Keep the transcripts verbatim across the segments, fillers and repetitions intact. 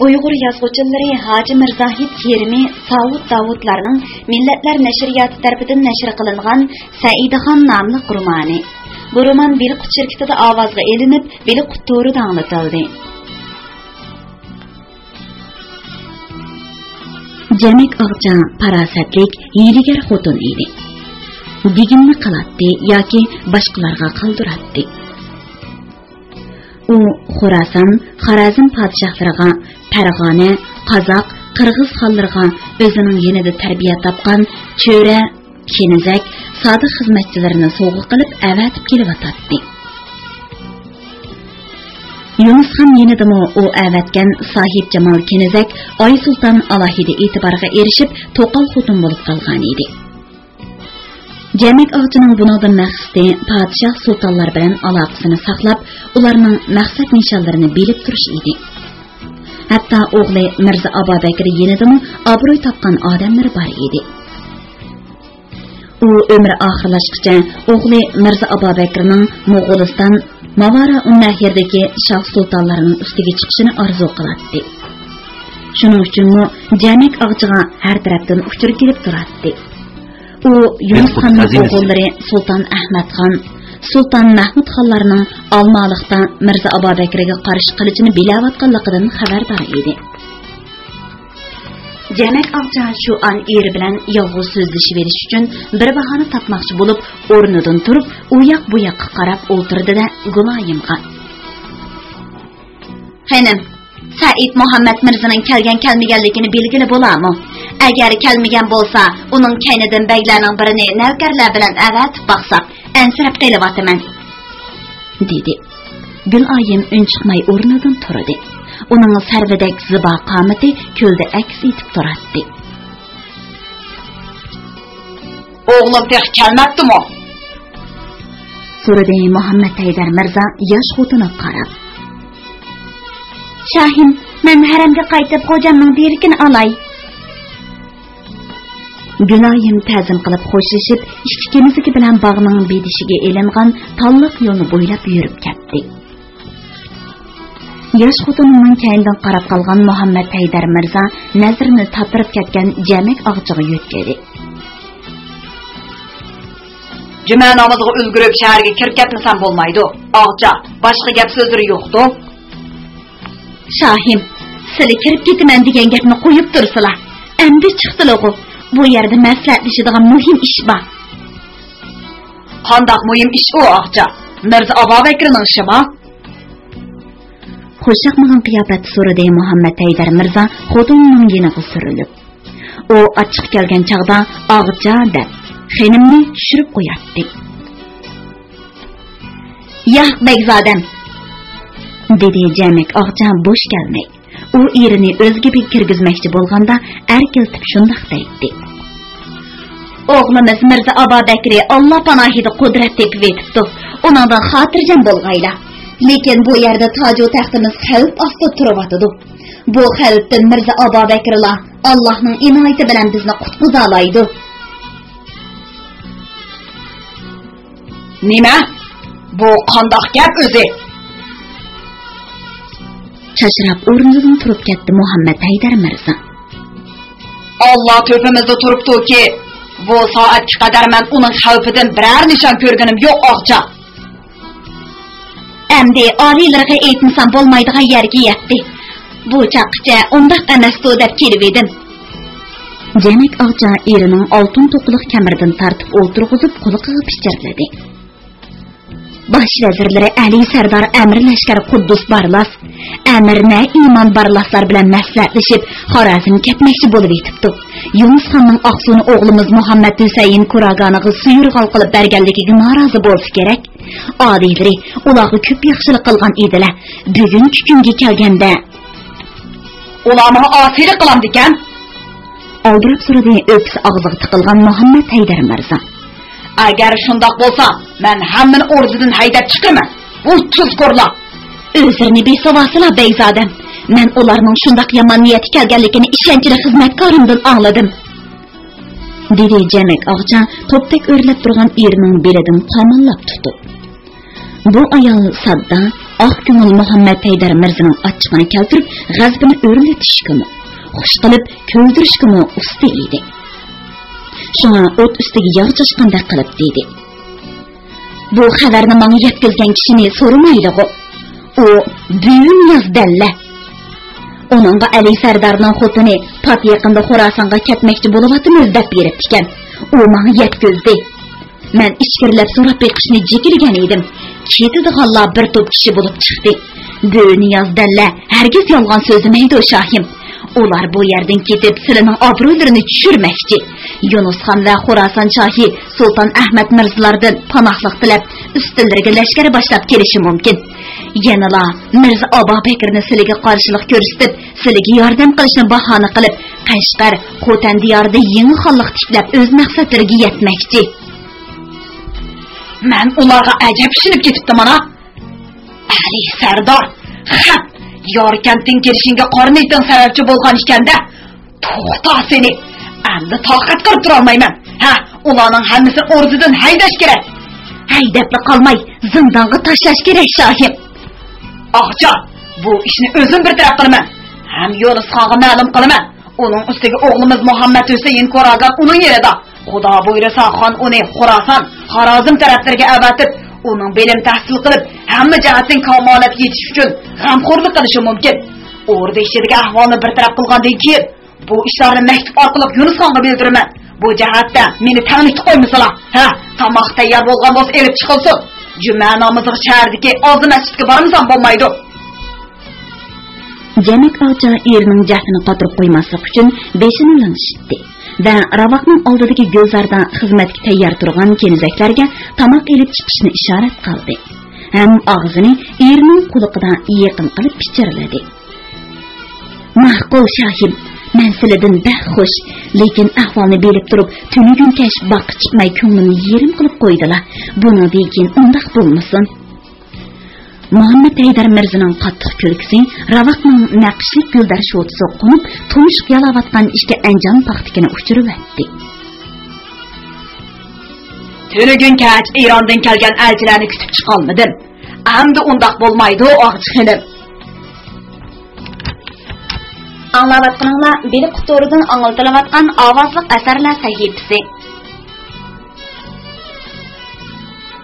ئۇيغۇر يازغۇچىلىرى ھاجى مىرزاھىت كېرىمى، ساۋۇت داۋۇتلارنىڭ مىللەتلەر نەشرىياتى تەرىپىدىن نەشر قىلىنغان سەئىدىخان ناملىق رومانى. بۇ رومان بېلىققۇت شىركىتىدە ئاۋازغا ئېلىنىپ، بېلىققۇت تورىدا ئاڭلىتىلدى. جەمەك ئاغىچا پاراسەتلىك، ھىيلىگەر خوتۇن ئىدى. دېگىنىنى قىلاتتى ياكى باشقىلارغا قالدۇراتتى. ئۇ خوراسان، خارەزم پادىشاھلىرىغا، پەرغانە، قازاق، قىرغىز خانلىرىغا ئۆزىنىڭ يېنىدا تەربىيە تاپقان چۆرە، كېنىزەك، سادىق خىزمەتچىلىرىنى سوۋغا قىلىپ ئەۋەتىپ كېلىۋاتاتتى. يۇنۇسخان يېنىدىمۇ ئۇ ئەۋەتكەن ساھىبجامال كېنىزەك ئايسۇلتان ئالاھىدە ئېتىبارغا ئېرىشىپ، توقال خوتۇن بولۇپ قالغانىدى. جەمەك ئاغىچىنىڭ بۇنىڭدىن مەقسىتى پادىشاھ سۇلتانلار بىلەن ئالاقىسىنى ساقلاپ، ئۇلارنىڭ مەقسەت نىشانلىرىنى بىلىپ تۇرۇش ئىدى. ھەتتا ئوغلى مىرزا ئابابەكرى يېنىدىمۇ ئابرۇي تاپقان ئادەملىرى بار ئىدى. ئۇ ئۆمرى ئاخىرلاشقىچە ئوغلى مىرزا ئابابەكرىنىڭ موغۇلىستان، ماۋارائۇننەھردىكى شاھ سۇلتانلارنىڭ ئۈستىگە چىقىشىنى ئارزۇ قىلاتتى. شۇنىڭ ئۈچۈنمۇ جەمەك ئاغىچىغا ھەر تەرەپتىن ئۇچۇر كېلىپ تۇراتتى. ئۇ يۇنۇس خاننىڭ ئوغۇللىرى سۇلتان ئەھمەت خان، سۇلتان مەھمۇد خانلارنىڭ ئالمالىقتا مىرزا ئابابەكرىگە قارشى قىلىچىنى بىلەۋاتقانلىقىدىن خەۋەردار ئىدى. جەمەك ئاغىچا شۇ ئان ئېرى بىلەن يالغۇز سۆزلىشىۋېلىش ئۈچۈن بىر باھانە تاپماقچى بولۇپ، ئورنىدىن تۇرۇپ، ئۇ ياق بۇ ياققا قاراپ ئولتۇردى-دە، گۇلايىمغا: خېنىم، سەئىد مۇھەممەد مىرزىنىڭ كەلگەن-كەلمىگەنلىكىنى بىلگىلى بولامۇ؟ ئەگەر كەلمىگەن بولسا، ئۇنىڭ كەينىدىن بەگلەرنىڭ بىرىنى نەۋكەرلەر بىلەن ئەۋەتىپ باقساق، ئەنسىرەپ قېلىۋاتىمەن، دېدى. گۈلئايىم ئۈن چىقماي ئورنىدىن تۇردى. ئۇنىڭ سەرۋىدەك زىبا قامىتى كۆلدە ئەكس ئېتىپ تۇراتتى. ئوغلۇم تېخى كەلمەپتىمۇ؟ سورىدى مۇھەممەد ھەيدەر مىرزا ياش خوتۇنىغا قاراپ. شاھىم، مەن ھەرەمگە قايتىپ خوجامنىڭ بىرىكىنى ئالاي. گۈلايىم تەزىم قىلىپ خوشلىشىپ، ئىككى كېنىزىكى بىلەن باغنىڭ بېدىشىگە ئېلىنغان تاللىق يولنى بويلاپ يۈرۈپ كەتتى. ياش خوتۇنىنىڭ كەينىدىن قاراپ قالغان مۇھەممەد ھەيدەر مىرزا نەزىرىنى تاتىرىپ كەتكەن جەمەك ئاغىچىغا يۆتكىدى. جۈمە نامىزىغا ئۈلگۈرۈپ شەھەرگە كىرىپ كەتمىسەم بولمايدۇ. ئاغىچا، باشقا گەپ سۆزلىرى يوقتۇ؟ شاھىم، سىلى كىرىپ كېتىمەن دېگەن گەپنى قويۇپ تۇرسىلا. ئەمدى چىقتىلىغۇ. بۇ يەردە مەسلىھەتلىشىدىغان مۇھىم ئىش بار. قانداق مۇھىم ئىش ئۇ، ئاغىچا؟ مىرزا ئابابەكرىنىڭ ئىشىما؟ خۇشياقمىغان قىياپەتتە سورىدى مۇھەممەد ھەيدەر مىرزا خوتۇنىنىڭ يېنىغا سۈرۈلۈپ. ئۇ ئاچچىقى كەلگەن چاغدا «ئاغىچا» دەپ، خېنىمنى چۈشۈرۈپ قوياتتى. «ياق، بەگزادەم!» دېدى جەمەك ئاغىچا بوش كەلمەي. ئۇ ئېرىنى ئۆز گېپىگە كىرگۈزمەكچى بولغاندا، ئەركىلىتىپ شۇنداق دەيتتى. ئوغلىمىز مىرزا ئابابەكرى ئاللا پاناھىدا قۇدرەت تېپىۋېتىپتۇ. ئۇنىڭدىن خاتىرجەم بولغايلا. لېكىن بۇ يەردە تاجۇ تەختىمىز خەۋپ ئاستىدا تۇرۇۋاتىدۇ. بۇ خەۋپتىن مىرزا ئابابەكرىلا ئاللانىڭ ئىنايىتى بىلەن بىزنى قۇتقۇزالايدۇ. نېمە؟ بۇ قانداق گەپ ئۆزى؟ چاچراپ ئورنىدىن تۇرۇپ كەتتى مۇھەممەد ھەيدەر مىرزا. ئاللا تۆپىمىزدە تۇرۇپتۇكى، بۇ سائەتكە قەدەر مەن ئۇنىڭ خەۋپىدىن بىرەر نىشان كۆرگىنىم يوق، ئاغىچا. ئەمدى ئالىيلىرىغا ئېيتمىسام بولمايدىغان يەرگە يەتتى. بۇ چاغقىچە ئۇنداق ئەمەستۇ دەپ كېلىۋىدىم. جەمەك ئاغىچا ئېرىنىڭ ئالتۇن توقىلىق كەمىرىدىن تارتىپ ئولتۇرغۇزۇپ قۇلىقىغا پىچىرلىدى. باش ۋەزىرلىرى ئەلى سەردار، ئەمىر لەشكەر قۇددۇس بارلاس، ئەمىر نەئىمان بارلاسلار بىلەن مەسلىھەتلىشىپ، خارازمغا كەتمەكچى بولۇۋېتىپتۇ. يۇنۇس خاننىڭ ئاقسۇنى ئوغلىمىز مۇھەممەد ھۈسەيىن كۇراگانىغا سۇيۇرغال قىلىپ بەرگەنلىكىگە نارازى بولسا كېرەك. ئادىيلىرى ئۇلارغا كۆپ ياخشىلىق قىلغان ئىدىلە. بۈگۈنكى كۈنگە كەلگەندە. ئۇلار ماڭا ئاسىيلىق قىلامدىكەن؟ ئالدىراپ سورىدى ئۆپكىسى ئاغزىغا تىقىلغان مۇھەممەد ھەيدەر مىرزا. ئەگەر شۇنداق بولسا، مەن ھەممىنى ئوردىدىن ھەيدەپ چىقىرىمەن. ۋۇي تۇزكورلار! ئۆزلىرىنى بېسىۋالسىلا، بەگزادەم. مەن ئۇلارنىڭ شۇنداق يامان نىيەتكە كەلگەنلىكىنى ئىشەنچلىك خىزمەتكارىمدىن ئاڭلىدىم. دېدى جەمەك ئاغىچا توپتەك ئۆرلەپ تۇرغان ئېرىنىڭ بېلىدىن قاماللاپ تۇتۇپ. بۇ ئايال ساددا، ئاق كۆڭۈل مۇھەممەت ھەيدەر مىرزىنىڭ ئاچچىقىنى كەلتۈرۈپ، غەزىپىنى ئۆرلىتىشكىمۇ، خۇش قىلىپ كۈلدۈرۈشكىمۇ ئۇستا ئىدى. شۇڭا ئوت ئۈستىگە ياغ چاچقاندەك قىلىپ دېدى: «بۇ خەۋەرنى ماڭا يەتكۈزگەن كىشىنى سورىمايلىغۇ. ئۇ بۈۋىنىياز دەللە. ئۇنىڭغا ئەلى سەردارنىڭ خوتۇنى پات يېقىندا خوراسانغا كەتمەكچى بولۇۋاتىمىز دەپ بېرىپتىكەن. ئۇ ماڭا يەتكۈزدى. مەن ئىچكىرىلەپ سوراپ بېقىشنى جېكىلىگەن ئىدىم. كېتىدىغانلار بىر توپ كىشى بولۇپ چىقتى. بۈۋىنىياز دەللە ھەرگىز يالغان سۆزلىمەيدۇ، شاھىم. ئۇلار بۇ يەردىن كېتىپ، سىلىنىڭ ئابرۇيلىرىنى چۈشۈرمەكچى. يۇنۇس خان ۋە خوراسان شاھى سۇلتان ئەھمەد مىرزىلاردىن پاناھلىق تىلەپ، ئۈستىلىرىگە لەشكەر باشلاپ كېلىشى مۇمكىن. يەنىلا مىرزا ئابابەكرىنى سىلىگە قارشىلىق كۆرسىتىپ، سىلىگە ياردەم قىلىشنى باھانە قىلىپ، قەشقەر، خوتەن دىيارىدا يېڭى خانلىق تىكلەپ، ئۆز مەقسەتلىرىگە يەتمەكچى.» مەن ئۇلارغا ئەجەب ئىشىنىپ كېتىپتىمەن ھە. ئەلى سەردار، خەپ، ياركەنتتىن كېلىشىڭگە قارا نىيىتىڭ سەۋەبچى بولغان ئىكەن-دە. توختا سېنى، ئەمدى تاقەت قىلىپ تۇرالمايمەن. ھە، ئۇلارنىڭ ھەممىسىنى ئوردىدىن ھەيدەش كېرەك. ھەيدەپلا قالماي، زىندانغا تاشلاش كېرەك، شاھىم. ئاغىچان، بۇ ئىشنى ئۆزۈم بىر تەرەپ قىلىمەن. ھەم يۇنۇسخانغا مەلۇم قىلىمەن. ئۇنىڭ ئۈستىگە ئوغلىمىز مۇھەممەد ھۈسەيىن كوراگان ئۇنىڭ يېنىدا. خۇدا بۇيرۇسا، خان ئۇنى خوراسان، خارازم تەرەپلىرىگە ئەۋەتىپ، ئۇنىڭ بىلىم تەھسىل قىلىپ، ھەممە جەھەتتىن كامالەتكە يېتىش ئۈچۈن غەمخورلۇق قىلىشى مۇمكىن. ئوردا ئىچىدىكى ئەھۋالنى بىر تەرەپ قىلغاندىن كېيىن، بۇ ئىشلارنى مەكتۇپ ئارقىلىق يۇنۇسخانغا بىلدۈرىمەن. بۇ جەھەتتە مېنى تەڭلىكتە قويمىسىلا. ھە، تاماق تەييار بولغان بولسا ئېلىپ چىقىلسۇن. جۈمە نامىزىغا شەھەردىكى ئازا مەسچىتكە بارمىسام بولمايدۇ. جەمەك ئاغىچان ئېرىنىڭ جەھلىنى قاتۇرۇپ قويماسلىق ئۈچۈن بېشىنى لىڭشىتتى ۋە راۋاقنىڭ ئالدىدىكى گۈلزاردا خىزمەتكە تەييار تۇرغان كېنىزەكلەرگە تاماق ئېلىپ چىقىشنى ئىشارەت قىلدى. ھەم ئاغزىنى ئېرىنىڭ قۇلىقىدا يېقىن قىلىپ پىچىرلىدى. ماقۇل، شاھىم، مەن سىلىدىن بەك خۇش، لېكىن ئەھۋالنى بىلىپ تۇرۇپ، تۈنۈگۈن كەچ باغقا چىقماي كۆڭلۈمنى يېرىم قىلىپ قويدىلا. بۇنىڭدىن كېيىن ئۇنداق بولمىسۇن. مۇھەممەد ھەيدەر مىرزىنىڭ قاتتىق كۈلكىسى راۋاقنىڭ نەقىشلىك گۈلدەر شوتىسىغا قونۇپ، تۇمشۇق يالاۋاتقان ئىككى ئەنجان پاختىكىنى ئۇچۇرۇۋەتتى. تۈنۈگۈن كەچ ئىراندىن كەلگەن ئەلچىلەرنى كۈتۈپ چىقالمىدىم. ئەمدى ئۇنداق بولمايدۇ، ئاغىچى خېنىم. ئاڭلاۋاتقىنىڭلار بىلىق تورىدىن ئاڭلىتىلىۋاتقان ئاۋازلىق ئەسەرلەر سەھىپىسى.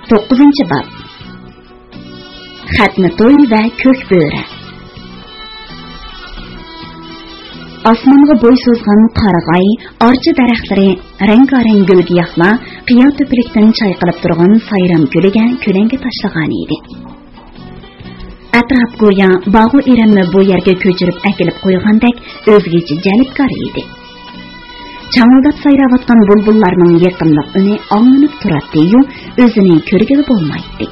توققۇزىنچى باب. خەتنە توي ۋە كۆك بۆرە. ئاسمانغا بوي سوزغان قارىغاي، ئارچا دەرەخلىرى، رەڭگارەڭ گۈل-گىياھلار قىيا تۆپىلىكتىن چايقىلىپ تۇرغان سايرام كۆلىگە كۆلەڭگە تاشلىغانىدى. ئەتراپ گويا باغۇ ئېرەننى بۇ يەرگە كۆچۈرۈپ ئەكېلىپ قويغاندەك ئۆزگىچە جەلپكار ئىدى. چاڭىلداپ سايراۋاتقان بۇلبۇللارنىڭ يېقىملىق ئۈنى ئاڭلىنىپ تۇراتتى-يۇ، ئۆزىنى كۆرگىلى بولمايتتى.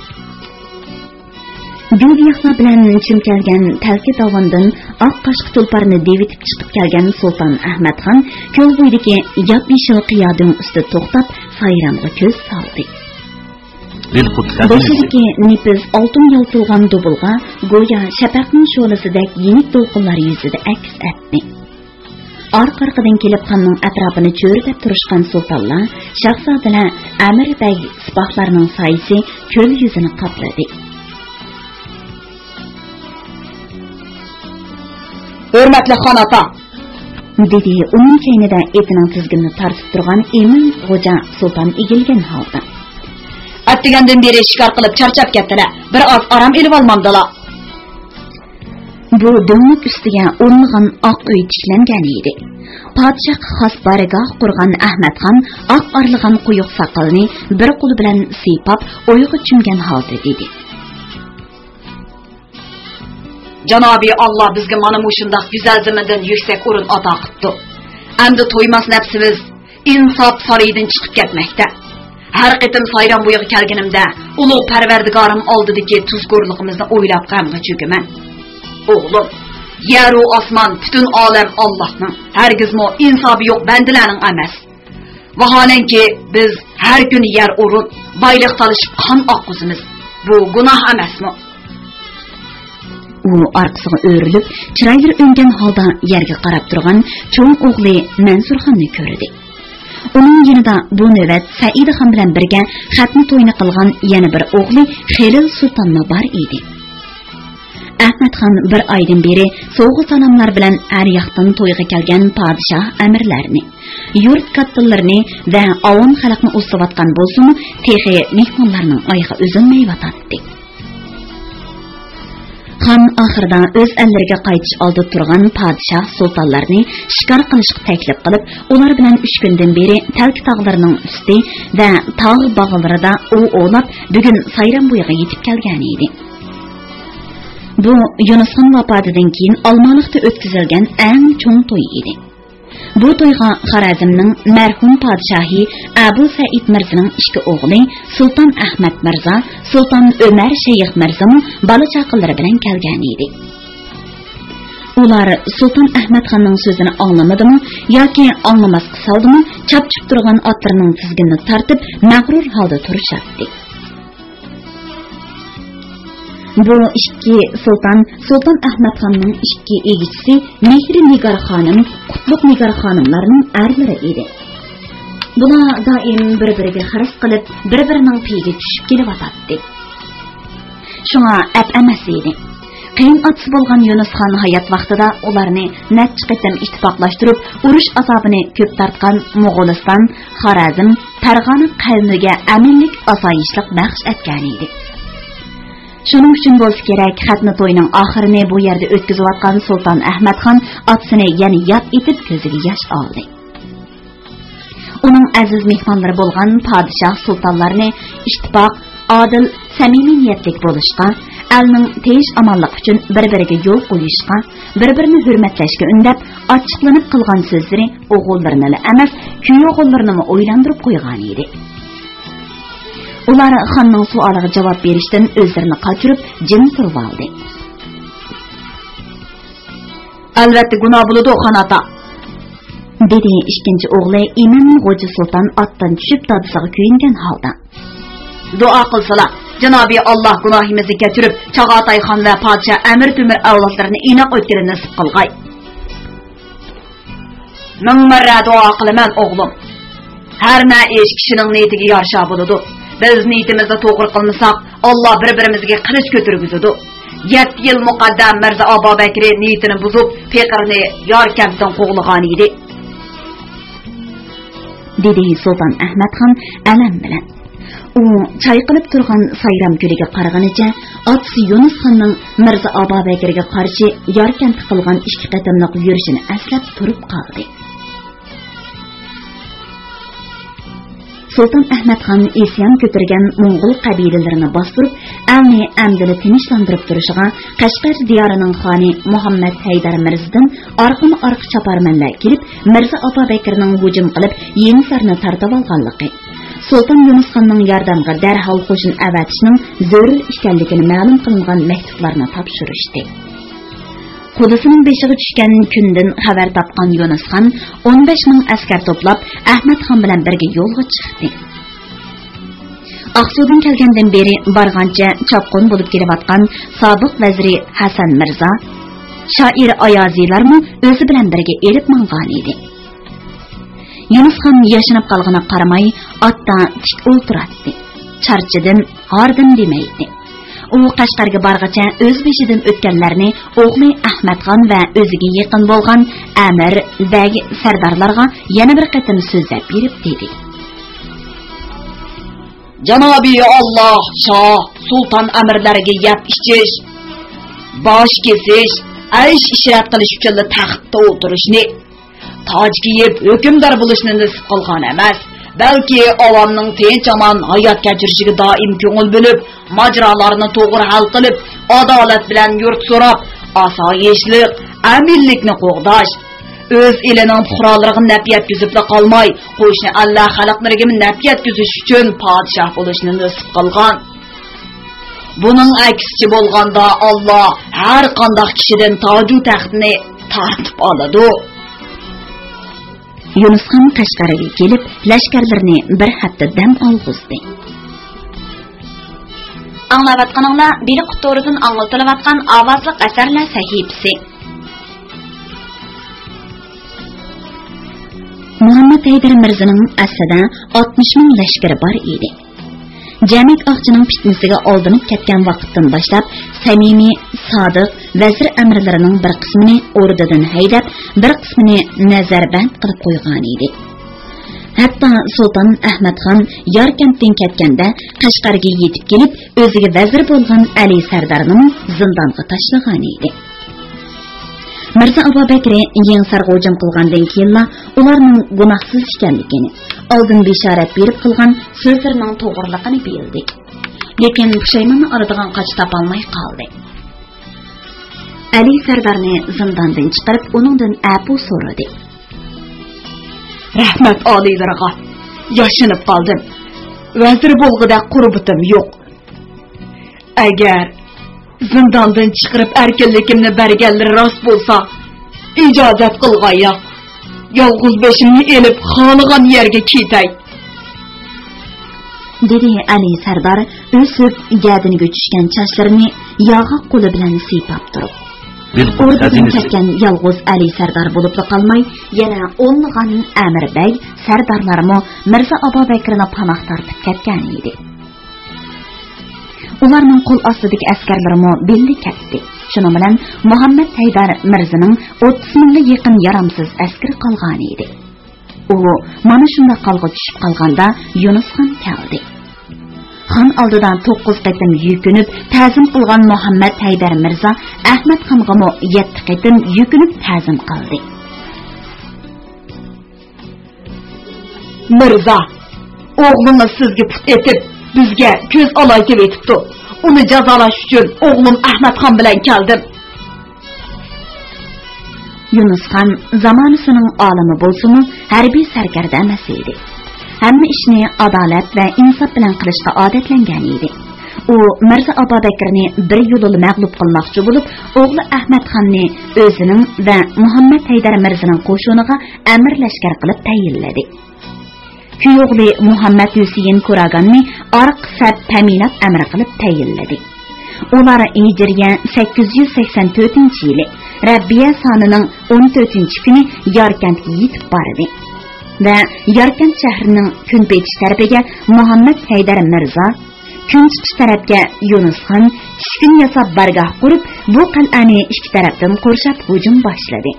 گۈل-گىياھلار بىلەن چۈمكەلگەن تەلكە داۋاندىن ئاق قاشقا تۇلپارنى دېۋىتىپ چىقىپ كەلگەن سۇلتان ئەھمەتخان كۆل بويىدىكى ياپيېشىل قىيا دۆڭ ئۈستىدە توختاپ، سايرامغا كۆز سالدى. بېشىدىكى نېپىز ئالتۇن يالتىلغان دۇبۇلغا گويا شەپەقنىڭ شولىسىدەك يېنىك دولقۇنلار يۈزىدە ئەكس ئەتتى. ئارقا-ئارقىدىن كېلىپ خاننىڭ ئەتراپىنى چۆرىدەپ تۇرۇشقان سۇلتانلار، شاھزادىلەر، ئەمىر بەگ سىپاھلارنىڭ سايىسى كۆل يۈزىنى قاپلىدى. ھۆرمەتلىك خان ئاتا! دېدى ئۇنىڭ كەينىدە ئېتىنىڭ تىزگىنىنى تارتىپ تۇرغان ئىمىن غوجا سۇلتان ئېگىلگەن ھالدا. ئەتىگەندىن بېرى شىكار قىلىپ چارچاپ كەتتىلە، بىر ئاز ئارام ئېلىۋالمامدىلا. بۇ دۆڭلۈك ئۈستىگە ئورنىغان ئاق ئۆي تىكلەنگەن ئىدى. پادىشاھقا خاس بارگاھ قۇرغان ئەھمەتخان ئاق ئارىلىغان قويۇق ساقىلىنى بىر قولى بىلەن سىيپاپ، ئويغا چۈمگەن ھالدا دېدى. جانابى ئاللا بىزگە مانا مۇشۇنداق گۈزەل زېمىندىن يۈكسەك ئورۇن ئاتا قىپتۇ. ئەمدى تويماس نەپسىمىز ئىنساپ سارىيىدىن چىقىپ كەتمەكتە. ھەر قېتىم سايرام بۇيىغا كەلگىنىمدە، ئۇلۇغ پەرۋەردىگارىم ئالدىدىكى تۇزكورلۇقىمىزنى ئويلاپ غەمگە چۆكىمەن. ئوغلۇم، يەرۇ ئاسمان، پۈتۈن ئالەم ئاللاھنىڭ، ھەرگىزمۇ ئىنسابى يوق بەندىلەرنىڭ ئەمەس. ۋاھالەنكى، بىز ھەر كۈنى يەر ئورۇن، بايلىق تالىشىپ قان ئاققۇزىمىز. بۇ گۇناھ ئەمەسمۇ؟ ئۇ ئارقىسىغا ئۆرۈلۈپ، چىرايلىرى ئۆڭگەن ھالدا يەرگە قاراپ تۇرغان چوڭ ئوغلى مەنسۇرخاننى كۆردى. ئۇنىڭ يېنىدا بۇ نۆۋەت سەئىدخان بىلەن بىرگە خەتنە تويىنى قىلغان يەنە بىر ئوغلى خېلىل سۇلتانمۇ بار ئىدى. ئەخمەتخان بىر ئايدىن بېرى سوۋغا-سالاملار بىلەن ھەر ياقتىن تويغا كەلگەن پادىشاھ، ئەمىرلەرنى، يۇرت كاتتىلىرىنى ۋە ئاۋام خەلقنى ئۇسسىۋاتقان بولسىمۇ، تېخى مېھمانلارنىڭ ئايىغى ئۈزۈلمەيۋاتاتتى. خان ئاخىرىدا ئۆز ئەللىرىگە قايتىش ئالدىدا تۇرغان پادىشاھ، سۇلتانلارنى شىكار قىلىشقا تەكلىپ قىلىپ، ئۇلار بىلەن ئۈچ كۈندىن بېرى تەلكە تاغلىرىنىڭ ئۈستى ۋە تاغ باغلىرىدا ئوۋ ئوۋلاپ، بۈگۈن سايرام بويىغا يېتىپ كەلگەنىدى. بۇ يۇنۇسخان ۋاپاتىدىن كېيىن ئالمالىقتا ئۆتكۈزۈلگەن ئەڭ چوڭ توي ئىدى. بۇ تويغا خارەزمنىڭ مەرھۇم پادىشاھى ئەبۇ سەئىد مىرزىنىڭ ئىككى ئوغلى سۇلتان ئەخمەت مىرزا، سۇلتان ئۆمەر شەيخ مىرزىمۇ بالا-چاقىلىرى بىلەن كەلگەنىدى. ئۇلار سۇلتان ئەخمەتخاننىڭ سۆزىنى ئاڭلىمىدىمۇ ياكى ئاڭلىماسقا سالدىمۇ، چاپچىپ تۇرغان ئاتلىرىنىڭ تىزگىنىنى تارتىپ، مەغرۇر ھالدا تۇرۇشاتتى. بۇ ئىككى سۇلتان، سۇلتان ئەخمەتخاننىڭ ئىككى ئىگىچىسى مېھرى نىگار خانىم، قۇتلۇق نىگار خانىملارنىڭ ئەرلىرى ئىدى. بۇلار دائىم بىر-بىرىگە خىرىس قىلىپ، بىر-بىرىنىڭ پېيىگە چۈشۈپ كېلىۋاتاتتى. شۇڭا ئەپ ئەمەس ئىدى. قېيىن ئاتىسى بولغان يۇنۇسخان ھايات ۋاقتىدا ئۇلارنى نەچچە قېتىم ئىتتىپاقلاشتۇرۇپ، ئۇرۇش ئازابىنى كۆپ تارتقان موغۇلىستان، خارەزم، پەرغانە قەۋمىگە ئەمىنلىك، ئاسايىشلىق بەخش ئەتكەنىدى. شۇنىڭ ئۈچۈن بولسا كېرەك، خەتنە توينىڭ ئاخىرىنى بۇ يەردە ئۆتكۈزۈۋاتقان سۇلتان ئەخمەتخان ئاتىسىنى يەنە ياد ئېتىپ، كۆزىگە ياش ئالدى. ئۇنىڭ ئەزىز مېھمانلىرى بولغان پادىشاھ، سۇلتانلارنى ئىتتىپاق، ئادىل، سەمىمىي نىيەتلىك بولۇشقا، ئەلنىڭ تىنچ-ئامانلىقى ئۈچۈن بىر-بىرىگە يول قويۇشقا، بىر-بىرىنى ھۆرمەتلەشكە ئۈندەپ، ئاچچىقلىنىپ قىلغان سۆزلىرى ئوغۇللىرىنىلا ئەمەس، كۈيئوغۇللىرىنىمۇ ئويلاندۇرۇپ قويغانىدى. ئۇلار خاننىڭ سوئالىغا جاۋاب بېرىشتىن ئۆزلىرىنى قاچۇرۇپ، جىم تۇرۇۋالدى. ئەلۋەتتە، گۇناھ بولىدۇ، خان ئاتا، دېدى ئىككىنچى ئوغلى ئىمام غوجا سۇلتان ئاتتىن چۈشۈپ، دادىسىغا كۆيۈنگەن ھالدا. دۇئا قىلسىلا، جانابى ئاللا گۇناھىمىزنى كەچۈرۈپ، چاغاتاي خان ۋە پادىشاھ ئەمىر تۆمۈر ئەۋلادلىرىنى ئىناق ئۆتكىلى نېسىپ قىلغاي. مىڭ مەررە دۇئا قىلىمەن، ئوغلۇم. ھەر نە ئىش كىشىنىڭ نىيىتىگە يارىشا بولىدۇ. بىز نىيىتىمىزنى توغرا قىلمىساق، ئاللا بىر-بىرىمىزگە قىلىچ كۆتۈرگۈزىدۇ. يەتتە يىل مۇقەددەم مىرزا ئابابەكرى نىيىتىنى بۇزۇپ، پېقىرنى ياركەنتتىن قوغلىغانىدى، دېدى سۇلتان ئەخمەتخان ئەلەم بىلەن. ئۇ چايقىلىپ تۇرغان سايرام گۈلىگە قارىغىنىچە، ئاتىسى يۇنۇسخاننىڭ مىرزا ئابابەكرىگە قارشى ياركەنتتە قىلغان ئىككى قېتىملىق يۈرۈشىنى ئەسلەپ تۇرۇپ قالدى. سۇلتان ئەخمەتخان ئىسيان كۆتۈرگەن موڭغۇل قەبىلىلىرىنى باستۇرۇپ، ئەلنى ئەمدىلا تىنچلاندۇرۇپ تۇرۇشىغا، قەشقەر دىيارىنىڭ خانى مۇھەممەد ھەيدەر مىرزىدىن ئارقىمۇ ئارقا چاپارمەنلەر كېلىپ، مىرزا ئابابەكرىنىڭ ھۇجۇم قىلىپ، يېڭىسارنى تارتىۋالغانلىقى، سۇلتان يۇنۇسخاننىڭ ياردەمگە دەرھال قوشۇن ئەۋەتىشنىڭ زۆرۈر ئىكەنلىكىنى مەلۇم قىلىنغان مەكتۇپلارنى تاپشۇرۇشتى. قۇدىسىنىڭ بېشىغا چۈشكەن كۈندىن خەۋەر تاپقان يۇنۇسخان ئون بەش مىڭ ئەسكەر توپلاپ، ئەخمەتخان بىلەن بىرگە يولغا چىقتى. ئاقسۇدىن كەلگەندىن بېرى بارغانچە چاپقۇن بولۇپ كېلىۋاتقان سابىق ۋەزىرى ھەسەن مىرزا، شائىر ئايازىلارمۇ ئۆزى بىلەن بىرگە ئېلىپ ماڭغانىدى. يۇنۇسخان ياشىنىپ قالغىنىغا قارىماي، ئاتتا تىك ئولتۇراتتى. چارچىدىم، ھاردىم دېمەيتتى. ئۇ قەشقەرگە بارغىچە ئۆز بېشىدىن ئۆتكەنلەرنى ئوغلى ئەخمەتخان ۋە ئۆزىگە يېقىن بولغان ئەمىر، بەگ، سەردارلارغا يەنە بىر قېتىم سۆزلەپ بېرىپ دېدى. جانابى ئاللا، شاھ، سۇلتان ئەمىرلەرگە يەپ ئىچىش، باش كېسىش، ئەيش ئىشرەت قىلىش ئۈچۈنلا تەختتە ئولتۇرۇشنى، تاج كىيىپ ھۆكۈمدار بولۇشنى نېسىپ قىلغان ئەمەس، بەلكى ئاۋامنىڭ تىنچ-ئامان ھايات كەچۈرۈشىگە دائىم كۆڭۈل بۆلۈپ، ماجىرالارنى توغرا ھەل قىلىپ، ئادالەت بىلەن يۇرت سوراپ، ئاسايىشلىق، ئەمىنلىكنى قوغداش، ئۆز ئېلىنىڭ پۇقرالىرىغا نەپ يەتكۈزۈپلا قالماي، قوشنا ئەللەر خەلقلىرىگىمۇ نەپ يەتكۈزۈش ئۈچۈن پادىشاھ بولۇشنى نېسىپ قىلغان. بۇنىڭ ئەكسىچە بولغاندا، ئاللا ھەر قانداق كىشىدىن تاجۇ تەختنى تارتىپ ئالىدۇ. يۇنۇسخان قەشقەرگە كېلىپ، لەشكەرلىرىنى بىر ھەپتە دەم ئالغۇزدى. ئاڭلاۋاتقىنىڭلار بېلىق تورىدىن ئاڭلىتىلىۋاتقان ئاۋازلىق ئەسەرلەر سەھىپىسى. مۇھەممەد ھەيدەر مىرزىنىڭ ئەسلىدە ئاتمىش مىڭ لەشكىرى بار ئىدى. جەمەك ئاغىچىنىڭ پىتنىسىگە ئالدىنىپ كەتكەن ۋاقىتتىن باشلاپ، سەمىمىي، سادىق ۋەزىر ئەمىرلىرىنىڭ بىر قىسمىنى ئوردىدىن ھەيدەپ، بىر قىسمىنى نەزەربەند قىلىپ قويغانىدى. ھەتتا سۇلتان ئەھمەتخان ياركەنتتىن كەتكەندە، قەشقەرگە يېتىپ كېلىپ، ئۆزىگە ۋەزىر بولغان ئەلى سەردارنىمۇ زىندانغا تاشلىغانىدى. مىرزا ئابابەكرى يېڭىسارغا ھۇجۇم قىلغاندىن كېيىنلا ئۇلارنىڭ گۇناھسىز ئىكەنلىكىنى، ئالدىن بېشارەت بېرىپ قىلغان سۆزلىرىنىڭ توغرىلىقىنى بىلدى. لېكىن پۇشايماننى ئارىدىغان قاچا تاپالماي قالدى. ئەلى سەردارنى زىنداندىن چىقىرىپ، ئۇنىڭدىن ئەپۇ سورىدى. رەھمەت ئالىيلىرىغا ياشىنىپ قالدىم. ۋەزىر بولغۇدەك قۇربىتىم يوق. ئەگەر زىنداندىن چىقىرىپ ئەركىنلىكىمنى بەرگەنلىرى راست بولسا، ئىجازەت قىلغايلا. يالغۇز بېشىمنى ئېلىپ خالىغان يەرگە كېتەي. دېدى ئەلى سەردار ئۆسۈپ، گەدىنىگە چۈشكەن چاچلىرىنى ياغاق قولى بىلەن سىيپاپ تۇرۇپ. ئوردىدىن كەتكەن يالغۇز ئەلى سەردار بولۇپلا قالماي، يەنە ئونلىغان ئەمىر بەگ، سەردارلارمۇ مىرزا ئابابەكرىنى پاناھ تارتىپ كەتكەن ئىدى. ئۇلارنىڭ قول ئاستىدىكى ئەسكەرلىرىمۇ بىللە كەتتى. شۇنىڭ بىلەن مۇھەممەد ھەيدەر مىرزىنىڭ ئوتتۇز مىڭغا يېقىن يارامسىز ئەسكىرى قالغانىدى. ئۇ مانا شۇنداق ھالغا چۈشۈپ قالغاندا يۇنۇسخان كەلدى. خان ئالدىدا توققۇز قېتىم يۈكۈنۈپ تەزىم قىلغان مۇھەممەد ھەيدەر مىرزا ئەھمەد خانغىمۇ يەتتە قېتىم يۈكۈنۈپ تەزىم قىلدى. مىرزا، ئوغلىڭىز سىزگە پۇت ئېتىپ، بىزگە كۆز ئالايتىۋېتىپتۇ. ئۇنى جازالاش ئۈچۈن ئوغلۇم ئەھمەدخان بىلەن كەلدىم. يۇنۇسخان زامانىسىنىڭ ئالىمى بولسىمۇ، ھەربىي سەركەردە ئەمەس ئىدى. ھەممە ئىشنى ئادالەت ۋە ئىنساپ بىلەن قىلىشقا ئادەتلەنگەن ئىدى. ئۇ مىرزا ئابابەكرىنى بىر يولىلا مەغلۇپ قىلماقچى بولۇپ، ئوغلى ئەھمەدخاننى ئۆزىنىڭ ۋە مۇھەممەد ھەيدەر مىرزىنىڭ قوشۇنىغا ئەمىر لەشكەر قىلىپ تەيىنلىدى. كۈيئوغلى مۇھەممەد ھۈسېيىن كوراگاننى ئارقا سەپ تەمىنات ئەمىرى قىلىپ تەيىنلىدى. ئۇلار ھىجرىيە سەككىز يۈز سەكسەن تۆتىنچى يىلى رەببىيە سانىنىڭ ئون تۆتىنچى كۈنى ياركەنتكە يېتىپ باردى ۋە ياركەنت شەھىرىنىڭ كۈنپېتىش تەرىپىگە مۇھەممەد ھەيدەر مىرزا، كۈنچىقىش تەرەپكە يۇنۇسخان چۈشكۈن ياساپ بارگاھ قۇرۇپ، بۇ قەلئەنى ئىككى تەرەپتىن قورشاپ ھۇجۇم باشلىدى.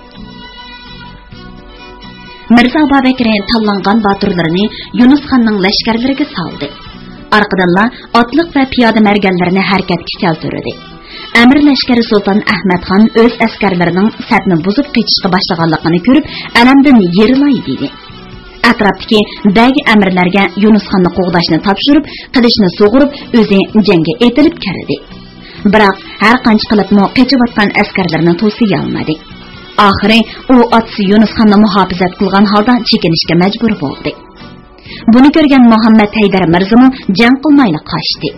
مىرزا ئابابەكرى تاللانغان باتۇرلىرىنى يۇنۇسخاننىڭ لەشكەرلىرىگە سالدى. ئارقىدىنلا ئاتلىق ۋە پىيادە مەرگەنلىرىنى ھەرىكەتكە كەلتۈردى. ئەمىر لەشكىرى سۇلتان ئەھمەدخان ئۆز ئەسكەرلىرىنىڭ سەپنى بۇزۇپ قېچىشقا باشلىغانلىقىنى كۆرۈپ، ئەلەمدىن يېرىلاي دېدى. ئەتراپتىكى بەگ ئەمىرلەرگە يۇنۇسخاننى قوغداشنى تاپشۇرۇپ، قىلىچنى سۇغۇرۇپ، ئۆزى جەڭگە ئېتىلىپ كىردى. بىراق، ھەر قانچە قىلىپمۇ قېچىۋاتقان ئەسكەرلىرىنى توسىيالمىدى. ئاخىرى ئۇ ئاتىسى يۇنۇسخاننى مۇھاپىزەت قىلغان ھالدا چېكىنىشكە مەجبۇر بولدى. بۇنى كۆرگەن مۇھەممەد ھەيدەر مىرزىمۇ جەڭ قىلمايلا قاچتى.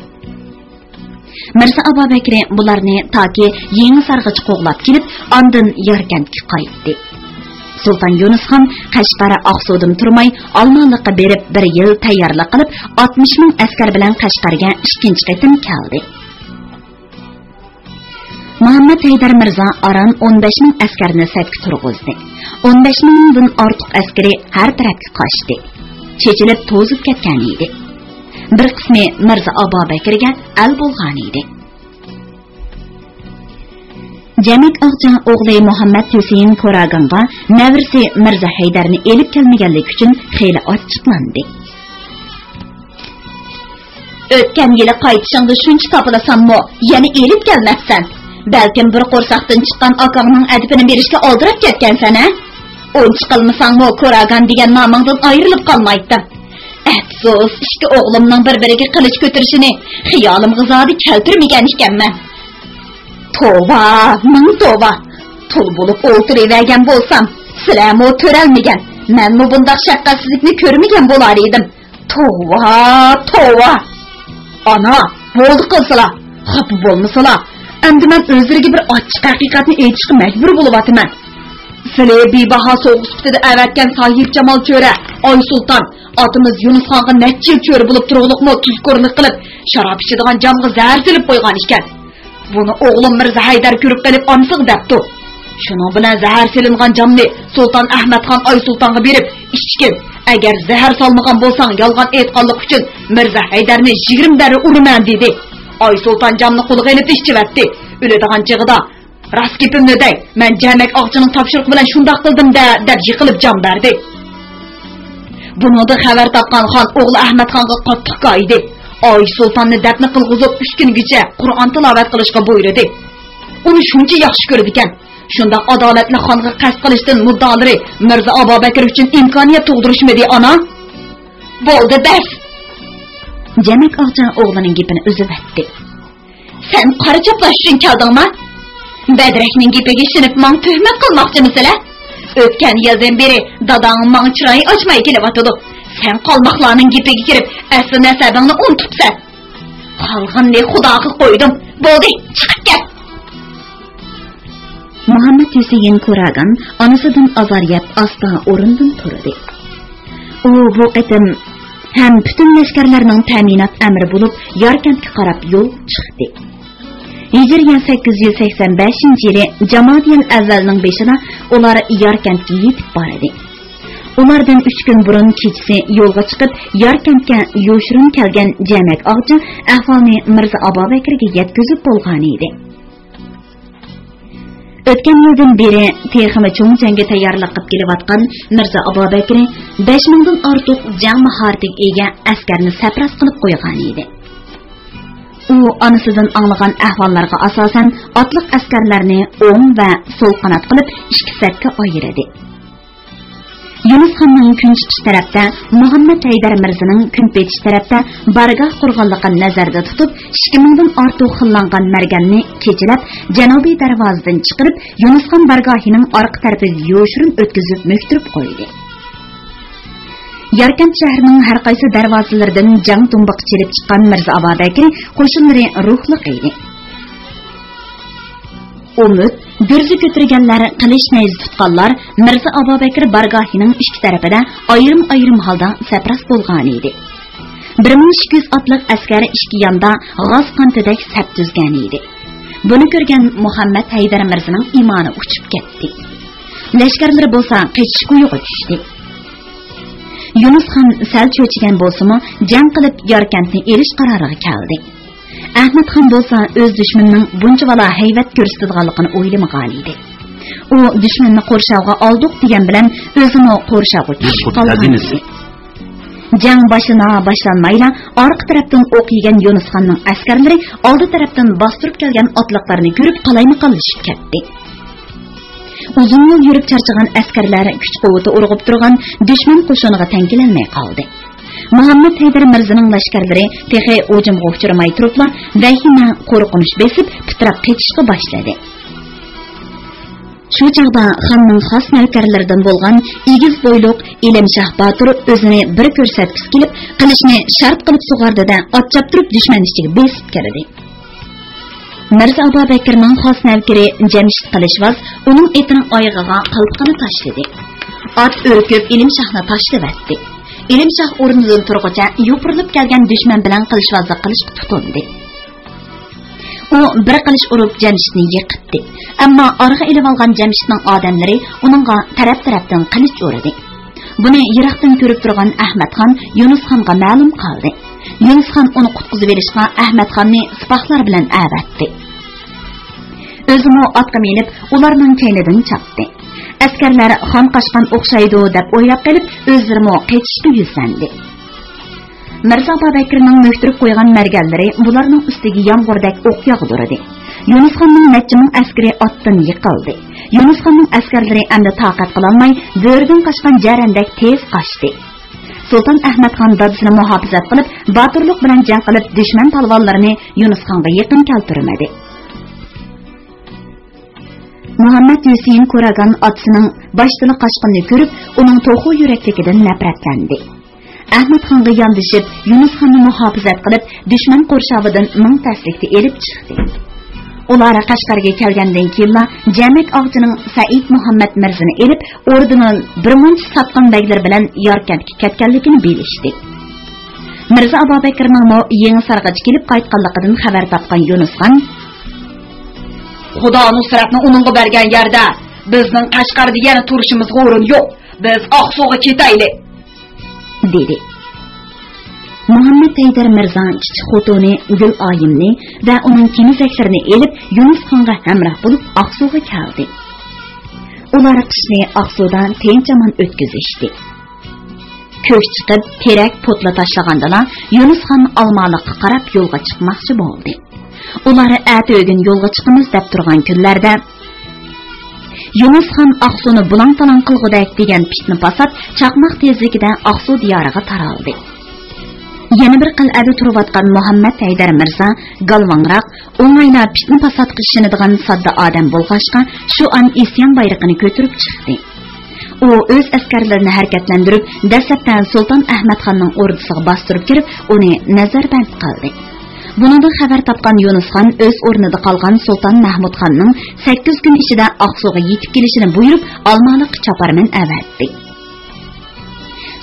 مىرزا ئابابەكرى بۇلارنى تاكى يېڭىسارغىچە قوغلاپ كېلىپ، ئاندىن ياركەنتكە قايتتى. سۇلتان يۇنۇسخان قەشقەر، ئاقسۇدىن تۇرماي، ئالمالىققا بېرىپ، بىر يىل تەييارلىق قىلىپ، ئاتمىش مىڭ ئەسكەر بىلەن قەشقەرگە ئىككىنچى قېتىم كەلدى. مۇھەممەد ھەيدەر مىرزا ئاران ئون بەش مىڭ ئەسكەرنى سەپكە تۇرغۇزدى. ئون بەش مىڭدىن ئارتۇق ئەسكىرى ھەر تەرەپكە قاچتى. چېچىلىپ توزۇپ كەتكەن ئىدى. بىر قىسمى مىرزا ئابابەكرىگە ئەل بولغان ئىدى. جەمەك ئاغىچىنىڭ ئوغلى مۇھەممەد ھۈسېيىن كوراگانغا نەۋرىسى مىرزا ھەيدەرنى ئېلىپ كەلمىگەنلىكى ئۈچۈن خېلى ئاچچىقلاندى. ئۆتكەن يىلى قايتىشىڭدا شۇنچە تاپىلىساممۇ، يەنە ئېلىپ كەلمەپسەن. بەلكىم بىر قورساقتىن چىققان ئاكاڭنىڭ ئەدىپىنى بېرىشكە ئالدىراپ كەتكەنسەن ھە؟ ئۇنچە قىلمىساڭمۇ، كوراگان دېگەن نامىڭدىن ئايرىلىپ قالمايتتىم. ئەپسۇس، ئىككى ئوغلۇمنىڭ بىر-بىرىگە قىلىچ كۆتۈرۈشىنى خىيالىمغا زادى كەلتۈرمىگەن ئىكەنمەن. توۋا، مىڭ توۋا! تۇل بولۇپ ئولتۇرۇۋەرگەن بولسام، سىلەرمۇ تۆرەلمىگەن، مەنمۇ بۇنداق شەپقەتسىزلىكنى كۆرمىگەن بولار ئىدىم. توۋا، توۋا! ئانا، بولدى قىلسىلا، خاپا بولمىسىلا. ئەمدى مەن ئۆزلىرىگە بىر ئاچچىق ھەقىقەتنى ئېيتىشقا مەجبۇر بولۇۋاتىمەن. سىلى بىباھا سوۋغا سۈپىتىدە ئەۋەتكەن ساھىبجامال چۆرە، ئايسۇلتان، ئاتىمىز يۇنۇسخانغا نەچچە يىل چۆرە بولۇپ تۇرغۇلۇقمۇ تۇزكورلۇق قىلىپ، شاراب ئىچىدىغان جامغا زەھەر سېلىپ قويغان ئىكەن. بۇنى ئوغلۇم مىرزا ھەيدەر كۆرۈپ قېلىپ ئانىسىغا دەپتۇ. شۇنىڭ بىلەن زەھەر سېلىنغان جامنى سۇلتان ئەھمەدخان ئايسۇلتانغا بېرىپ، ئىچكىن، ئەگەر زەھەر سالمىغان بولساڭ، يالغان ئېيتقانلىق ئۈچۈن مىرزا ھەيدەرنى يىگىرمە دەررە ئۇرىمەن، دېدى. ئايسۇلتان جامنى قولىغا ئېلىپ ئىچىۋەتتى. ئۆلىدىغان چېغىدا، راست گېپىمنى دەي، مەن جەمەك ئاغىچىنىڭ تاپشۇرۇقى بىلەن شۇنداق قىلدىم-دە، دەپ يىقىلىپ جان بەردى. بۇنىڭدىن خەۋەر تاپقان خان ئوغلى ئەھمەتخانغا قاتتىق كايىدى. ئايسۇلتاننى دەپنە قىلغۇزۇپ، ئۈچ كۈنگىچە قۇرئان تىلاۋەت قىلىشقا بۇيرۇدى. ئۇنى شۇنچە ياخشى كۆرىدىكەن. شۇنداق ئادالەتلىك خانغا قەست قىلىشتىن مۇددىئالىرى مىرزا ئابابەكىر ئۈچۈن ئىمكانىيەت تۇغدۇرۇشمىدى، ئانا؟ بولدى، بەس! جەمەك ئاغىچى ئوغلىنىڭ گېپىنى ئۈزۈۋەتتى. سەن قارا چاپلاش ئۈچۈن كەلدىڭما؟ بەدرەكنىڭ گېپىگە ئىشىنىپ ماڭا تۆھمەت قىلماقچىمىسىلە؟ ئۆتكەن يازدىن بېرى داداڭ ماڭا چىراي ئاچماي كېلىۋاتىدۇ. سەن قالماقلارنىڭ گېپىگە كىرىپ، ئەسلى نەسەبىڭنى ئۇنتۇپسەن. قالغىنىنى خۇداغا قويدۇم. بولدى، چىقىپ كەت! مۇھەممەد ھۈسەيىن كوراگان ئانىسىدىن ئازار يەپ، ئاستا ئورنىدىن تۇردى. ئۇ بۇ قېتىم ھەم پۈتۈن لەشكەرلەرنىڭ تەمىنات ئەمىرى بولۇپ، ياركەنتكە قاراپ يولغا چىقتى. ھىجرىيە سەككىز يۈز سەكسەن بەشىنچى يىلى جامادىيەل ئەۋۋەلنىڭ بېشىدا ئۇلار ياركەنتكە يېتىپ باردى. ئۇلاردىن ئۈچ كۈن بۇرۇن كېچىسى يولغا چىقىپ، ياركەنتكە يوشۇرۇن كەلگەن جەمەك ئاغىچى ئەھۋالنى مىرزا ئابابەكرىگە يەتكۈزۈپ بولغانىدى. ئۆتكەن يىلدىن بېرى تېخىمۇ چوڭ جەڭگە تەييارلىق قىلىپ كېلىۋاتقان مىرزا ئابابەكرى بەش مىڭدىن ئارتۇق جەڭ ماھارىتىگە ئىگە ئەسكەرنى سەپراس قىلىپ قويغانىدى. ئۇ ئانىسىدىن ئاڭلىغان ئەھۋاللارغا ئاساسەن، ئاتلىق ئەسكەرلەرنى ئوڭ ۋە سول قانات قىلىپ ئىككى سەپكە ئايرىدى. يۇنۇسخاننىڭ كۈنچىقىش تەرەپتە، مۇھەممەد ھەيدەر مىرزىنىڭ كۈنپېتىش تەرەپتە بارگاھ قۇرغانلىقىنى نەزەردە تۇتۇپ، ئىككى مىڭدىن ئارتۇق خىللانغان مەرگەننى كېچىلەپ، جەنۇبىي دەرۋازىدىن چىقىرىپ، يۇنۇسخان بارگاھىنىڭ ئارقا تەرىپىگە يوشۇرۇن ئۆتكۈزۈپ مۆكتۈرۈپ قويدى. ياركەنت شەھىرىنىڭ ھەر قايسى دەرۋازىلىرىدىن جەڭ دۇمبىقى چېلىپ چىققان مىرزا ئابابەكرى قوشۇنلىرى روھلۇق ئىدى. ئۈمىد، گۈرزە كۆتۈرگەنلەر، قىلىچ نەيزە تۇتقانلار مىرزا ئابابەكرى بارگاھىنىڭ ئىككى تەرىپىدە ئايرىم-ئايرىم ھالدا سەپراس بولغانىدى. بىر مىڭ ئىككى يۈز ئاتلىق ئەسكەر ئىككى ياندا غاز قانىتىدەك سەپ تۈزگەنىدى. بۇنى كۆرگەن مۇھەممەد ھەيدەر مىرزىنىڭ ئىمانى ئۇچۇپ كەتتى. لەشكەرلىرى بولسا قېچىش كويىغا چۈشتى. يۇنۇسخان سەل چۆچۈگەن بولسىمۇ، جەڭ قىلىپ ياركەنتنى ئېلىش قارارىغا كەلدى. ئەھمەتخان بولسا ئۆز دۈشمىنىنىڭ بۇنچىۋالا ھەيۋەت كۆرسىتىدىغانلىقىنى ئويلىمىغانىدى. ئۇ دۈشمەننى قورشاۋغا ئالدۇق دېگەن بىلەن ئۆزىمۇ قورشاۋغا چۈشۈپ قالغانىدى. جەڭ باشلىنا باشلانمايلا ئارقا تەرەپتىن ئوق يېگەن يۇنۇسخاننىڭ ئەسكەرلىرى ئالدى تەرەپتىن باستۇرۇپ كەلگەن ئاتلىقلارنى كۆرۈپ قالايمىقانلىشىپ كەتتى. ئۇزۇن يول يۈرۈپ چارچىغان ئەسكەرلەر كۈچ-قۇۋۋىتى ئۇرغۇپ تۇرغان دۈشمەن قوشۇنىغا تەڭ كېلەلمەي قالدى. مۇھەممەد ھەيدەر مىرزىنىڭ لەشكەرلىرى تېخى ھۇجۇمغا ئۇچرىماي تۇرۇپلا، ۋەھىمە، قورقۇنچ بېسىپ، پىتىراپ قېچىشقا باشلىدى. شۇ چاغدا خاننىڭ خاس نەۋكەرلىرىدىن بولغان ئېگىز بويلۇق ئىلىمشاھ باتۇر ئۆزىنى بىر كۆرسەتكۈسى كېلىپ، قىلىچنى شارت قىلىپ سۇغاردى-دە، ئات چاپتۇرۇپ دۈشمەن ئىچىگە بېسىپ كىردى. مىرزا ئابابەكرىنىڭ خاس نەۋكىرى جەمشىت قىلىچۋاز ئۇنىڭ ئېتىنىڭ ئايىغىغا قالپىقىنى تاشلىدى. ئات ئۈركۈپ ئىلىمشاھنى تاشلىۋەتتى. ئىلىمشاھ ئورنىدىن تۇرغۇچە يوپۇرۇلۇپ كەلگەن دۈشمەن بىلەن قىلىچۋازلىق قىلىشقا تۇتۇندى. ئۇ بىر قىلىچ ئۇرۇپ جەمشىتنى يىقىتتى. ئەمما ئارىغا ئېلىۋالغان جەمشىتنىڭ ئادەملىرى ئۇنىڭغا تەرەپ-تەرەپتىن قىلىچ ئۇردى. بۇنى يىراقتىن كۆرۈپ تۇرغان ئەھمەتخان يۇنۇسخانغا مەلۇم قىلدى. يۇنۇسخان ئۇنى قۇتقۇزۇۋېلىشقا ئەھمەتخاننى سىپاھلار بىلەن ئەۋەتتى. ئۆزىمۇ ئاتقا مىنىپ، ئۇلارنىڭ كەينىدىن چاپتى. ئەسكەرلەر خان قاچقان ئوخشايدۇ دەپ ئويلاپ قېلىپ، ئۆزلىرىمۇ قېچىشقا يۈزلەندى. مىرزا ئابابەكرىنىڭ مۆكتۈرۈپ قويغان مەرگەنلىرى بۇلارنىڭ ئۈستىگە يامغۇردەك ئوق ياغدۇردى. يۇنۇسخاننىڭ نەچچە مىڭ ئەسكىرى ئاتتىن يىقىلدى. يۇنۇسخاننىڭ ئەسكەرلىرى ئەمدى تاقەت قىلالماي، بۆرىدىن قاچقان جەرەندەك تېز قاچتى. سۇلتان ئەھمەتخان دادىسىنى مۇھاپىزەت قىلىپ، باتۇرلۇق بىلەن جەڭ قىلىپ، دۈشمەن پالۋانلىرىنى يۇنۇسخانغا يېقىن كەلتۈرمىدى. مۇھەممەد ھۈسەيىن كوراگان ئاتىسىنىڭ باشتىلا قاچقىنىنى كۆرۈپ، ئۇنىڭ توخۇ يۈرەكلىكىدىن نەپرەتلەندى. ئەھمەتخانغا ياندىشىپ، يۇنۇسخاننى مۇھاپىزەت قىلىپ، دۈشمەن قورشاۋىدىن مىڭ پەسلىكتە ئېلىپ چىقتى. ئۇلار قەشقەرگە كەلگەندىن كېيىنلا، جەمەك ئاغىچىنىڭ سەئىد مۇھەممەد مىرزىنى ئېلىپ، ئوردىنىڭ بىر مۇنچە ساتقىن بەگلىرى بىلەن ياركەنتكە كەتكەنلىكىنى بىلىشتى. مىرزا ئابابەكرىنىڭمۇ يېڭىسارغىچە كېلىپ قايتقانلىقىدىن خەۋەر تاپقان يۇنۇسخان، خۇدا نۇسرەتنى ئۇنىڭغا بەرگەن يەردە بىزنىڭ قەشقەردە يەنە تۇرۇشىمىزغا ئورۇن يوق. بىز ئاقسۇغا كېتەيلى. دېدى. مۇھەممەد ھەيدەر مىرزا كىچىك خوتۇنى گۈلئايىمنى ۋە ئۇنىڭ كېنىزەكلىرىنى ئېلىپ، يۇنۇس خانغا ھەمراھ بولۇپ ئاقسۇغا كەلدى. ئۇلار قىشنى ئاقسۇدا تىنچ-ئامان ئۆتكۈزۈشتى. كۆك چىقىپ، تېرەك پوتلا تاشلىغاندىلا، يۇنۇس خان ئالمالىققا قاراپ يولغا چىقماقچى بولدى. ئۇلار ئەتە-ئۆگۈن يولغا چىقىمىز دەپ تۇرغان كۈنلەردە، يۇنۇس خان ئاقسۇنى بۇلاڭ-تالاڭ قىلغۇدەك دېگەن پىتنە-پاسات چاقماق تېزلىكىدە ئاقسۇ دىيارىغا تارالدى. يەنە بىر قەلئەدە تۇرۇۋاتقان مۇھەممەد ھەيدەر مىرزا گالۋاڭراق، ئوڭايلا پىتنە-پاساتقا ئىشىنىدىغان ساددا ئادەم بولغاچقا، شۇ ئان ئىسيان بايرىقىنى كۆتۈرۈپ چىقتى. ئۇ ئۆز ئەسكەرلىرىنى ھەرىكەتلەندۈرۈپ، دەسلەپتە سۇلتان ئەھمەد خاننىڭ ئوردىسىغا باستۇرۇپ كىرىپ، ئۇنى نەزەربەند قىلدى. بۇنىڭدىن خەۋەر تاپقان يۇنۇس خان ئۆز ئورنىدا قالغان سۇلتان مەھمۇد خاننىڭ سەككىز كۈن ئىچىدە ئاقسۇغا يېتىپ كېلىشىنى بۇيرۇپ، ئالمالىققا چاپارمەن ئەۋەتتى.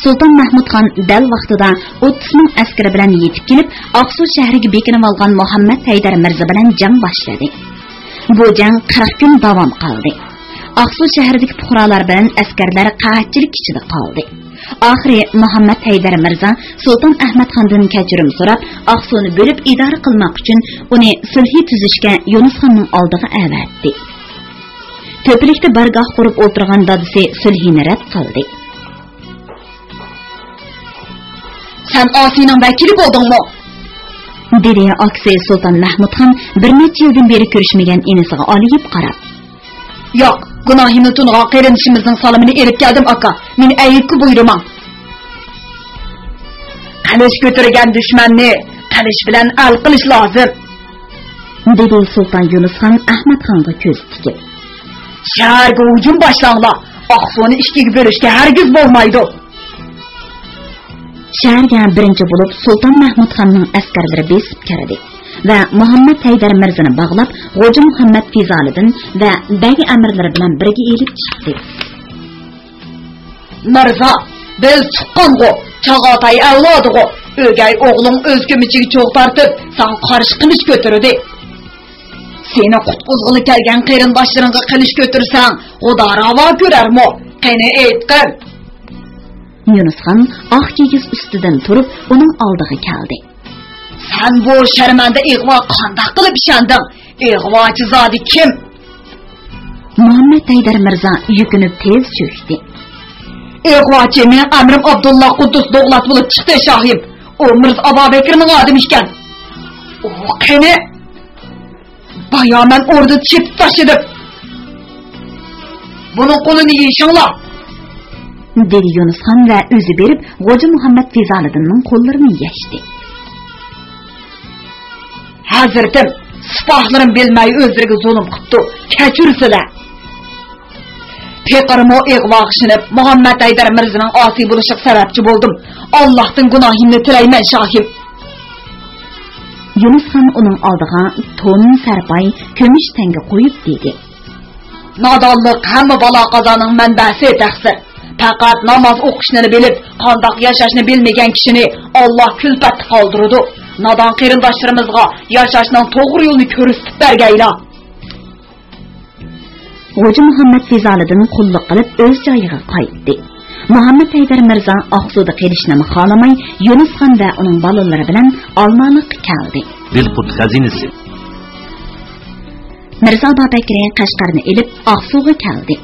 سۇلتان مەھمۇد خان دەل ۋاقتىدا ئوتتۇز مىڭ ئەسكىرى بىلەن يېتىپ كېلىپ، ئاقسۇ شەھىرىگە بېكىنىۋالغان مۇھەممەد ھەيدەر مىرزا بىلەن جەڭ باشلىدى. بۇ جەڭ قىرىق كۈن داۋام قىلدى. ئاقسۇ شەھىرىدىكى پۇقرالار بىلەن ئەسكەرلەر قەھەتچىلىك ئىچىدە قالدى. ئاخىرى مۇھەممەد ھەيدەر مىرزا سۇلتان ئەھمەد خاندىن كەچۈرۈم سوراپ، ئاقسۇنى بۆلۈپ ئىدارە قىلماق ئۈچۈن ئۇنى سۈلھى تۈزۈشكە يۇنۇس خاننىڭ ئالدىغا ئەۋەتتى. تۆپىلىكتە بارگاھ قۇرۇپ ئولتۇرغان دادىسى سۈلھىنى رەت قىلدى. سەن ئاسىينىڭ ۋەكىلى بولدۇڭمۇ؟ دېدى ئاكىسى سۇلتان مەھمۇد خان بىر نەچچە يىلدىن بېرى كۆرۈشمىگەن ئىنىسىغا ئالىيىپ قاراپ. ياق، گۇناھىمنى تونۇغان قېرىندىشىمىزنىڭ سالىمىنى ئېلىپ كەلدىم، ئاكا. مېنى ئەيىبكە بۇيرۇماڭ. قىلىچ كۆتۈرگەن دۈشمەننى قىلىچ بىلەن ھەل قىلىش لازىم، دېدى سۇلتان يۇنۇس خان ئەھمەد خانغا كۆز تىكىپ. شەھەرگە ھۇجۇم باشلاڭلار، ئاقسۇنى ئىككىگە بۆلۈشكە ھەرگىز بولمايدۇ. شەھەرگە بىرىنچى بولۇپ سۇلتان مەھمۇد خاننىڭ ئەسكەرلىرى بېسىپ كىردى ۋە مۇھەممەد ھەيدەر مىرزىنى باغلاپ، غوجا مۇھەممەد فىزالىدىن ۋە بەگ ئەمىرلىرى بىلەن بىرگە ئېلىپ چىقتى. مىرزا، بىز تۇغقانغۇ، چاغاتاي ئەۋلادىغۇ، ئۆگەي ئوغلۇڭ ئۆز كۆمىچىگە چوغ تارتىپ، ساڭا قارشى قىلىچ كۆتۈردى. سېنى قۇتقۇزغىلى كەلگەن قېرىنداشلىرىڭغا قىلىچ كۆتۈرسەڭ، خۇدا راۋا كۆرەرمۇ؟ قېنى ئېيتقىن. يۇنۇس خان ئاق كىگىز ئۈستىدىن تۇرۇپ، ئۇنىڭ ئالدىغا كەلدى. سەن بۇ شەرمەندە ئىغۋاغا قانداق قىلىپ ئىشەندىڭ؟ ئىغۋاچى زادى كىم؟ مۇھەممەد ھەيدەر مىرزا يۈكۈنۈپ تېز چۆكتى. ئىغۋاچى مېنىڭ ئەمرىم ئابدۇللا قۇددۇس دوغلات بولۇپ چىقتى، شاھىم. ئۇ مىرزا ئابابەكرىنىڭ ئادىمى ئىكەن. ئۇ قېنى؟ بايا مەن ئوردىدا چېپىپ تاشلىدىم. بۇنىڭ قولىنى يېشىڭلار، دېدى يۇنۇس خان ۋە ئۆزى بېرىپ، غوجا مۇھەممەد فىزالىدىننىڭ قوللىرىنى يەشتى. ھەزرىتىم، سىپاھلىرىم بىلمەي ئۆزلىرىگە زۇلۇم قىپتۇ، كەچۈرسىلە. پېقىرمۇ ئىغۋاغا ئىشىنىپ، مۇھەممەد ھەيدەر مىرزىنىڭ ئاسىي بولۇشىغا سەۋەبچى بولدۇم. ئاللاھتىن گۇناھىمنى تىلەيمەن، شاھىم. يۇنۇس خان ئۇنىڭ ئالدىغا تون، سەرپاي، كۈمۈش تەڭگە قويۇپ دېدى. نادانلىق ھەممە بالا-قازانىڭ مەنبەسى، تەقسىر. پەقەت ناماز ئوقۇشنىلا بىلىپ، قانداق ياشاشنى بىلمىگەن كىشىنى ئاللا كۈلپەتتە قالدۇرىدۇ. نادان قېرىنداشلىرىمىزغا ياشاشنىڭ توغرا يولىنى كۆرسىتىپ بەرگەيلا. غوجا مۇھەممەد فىزالىدىن قۇللۇق قىلىپ ئۆز جايىغا قايتتى. مۇھەممەد ھەيدەر مىرزا ئاقسۇدا قېلىشنىمۇ خالىماي، يۇنۇس خان ۋە ئۇنىڭ بالىلىرى بىلەن ئالمالىققا كەلدى. بىلقۇرت خەزىنىسى. مىرزا بابەكرى قەشقەرنى ئېلىپ ئاقسۇغا كەلدى.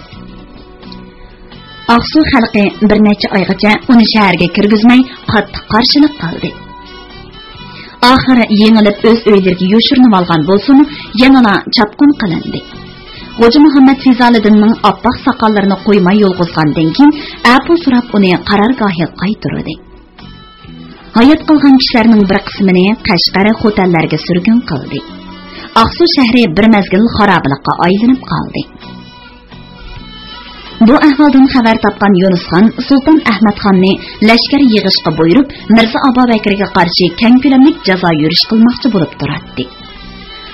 ئاقسۇ خەلقى بىر نەچچە ئايغىچە ئۇنى شەھەرگە كىرگۈزمەي قاتتىق قارشىلىق قىلدى. ئاخىر يېڭىلىپ ئۆز ئۆيلىرىگە يوشۇرۇنۇۋالغان بولسىمۇ، يەنىلا چاپقۇن قىلىندى. غوجا مۇھەممەد فىزالىدىننىڭ ئاپئاق ساقاللىرىنى قويماي يولغۇزغاندىن كېيىن، ئەپۇ سوراپ ئۇنى قارارگاھىغا قايتۇردى. ھايات قالغان كىشىلەرنىڭ بىر قىسمىنى قەشقەر، خوتەنلەرگە سۈرگۈن قىلدى. ئاقسۇ شەھىرى بىر مەزگىل خارابىلىققا ئايلىنىپ قالدى. بۇ ئەھۋالدىن خەۋەر تاپقان يۇنۇس خان سۇلتان ئەھمەد خاننى لەشكەر يىغىشقا بۇيرۇپ، مىرزا ئابابەكرىگە قارشى كەڭ كۆلەملىك جازا يۈرۈش قىلماقچى بولۇپ تۇراتتى.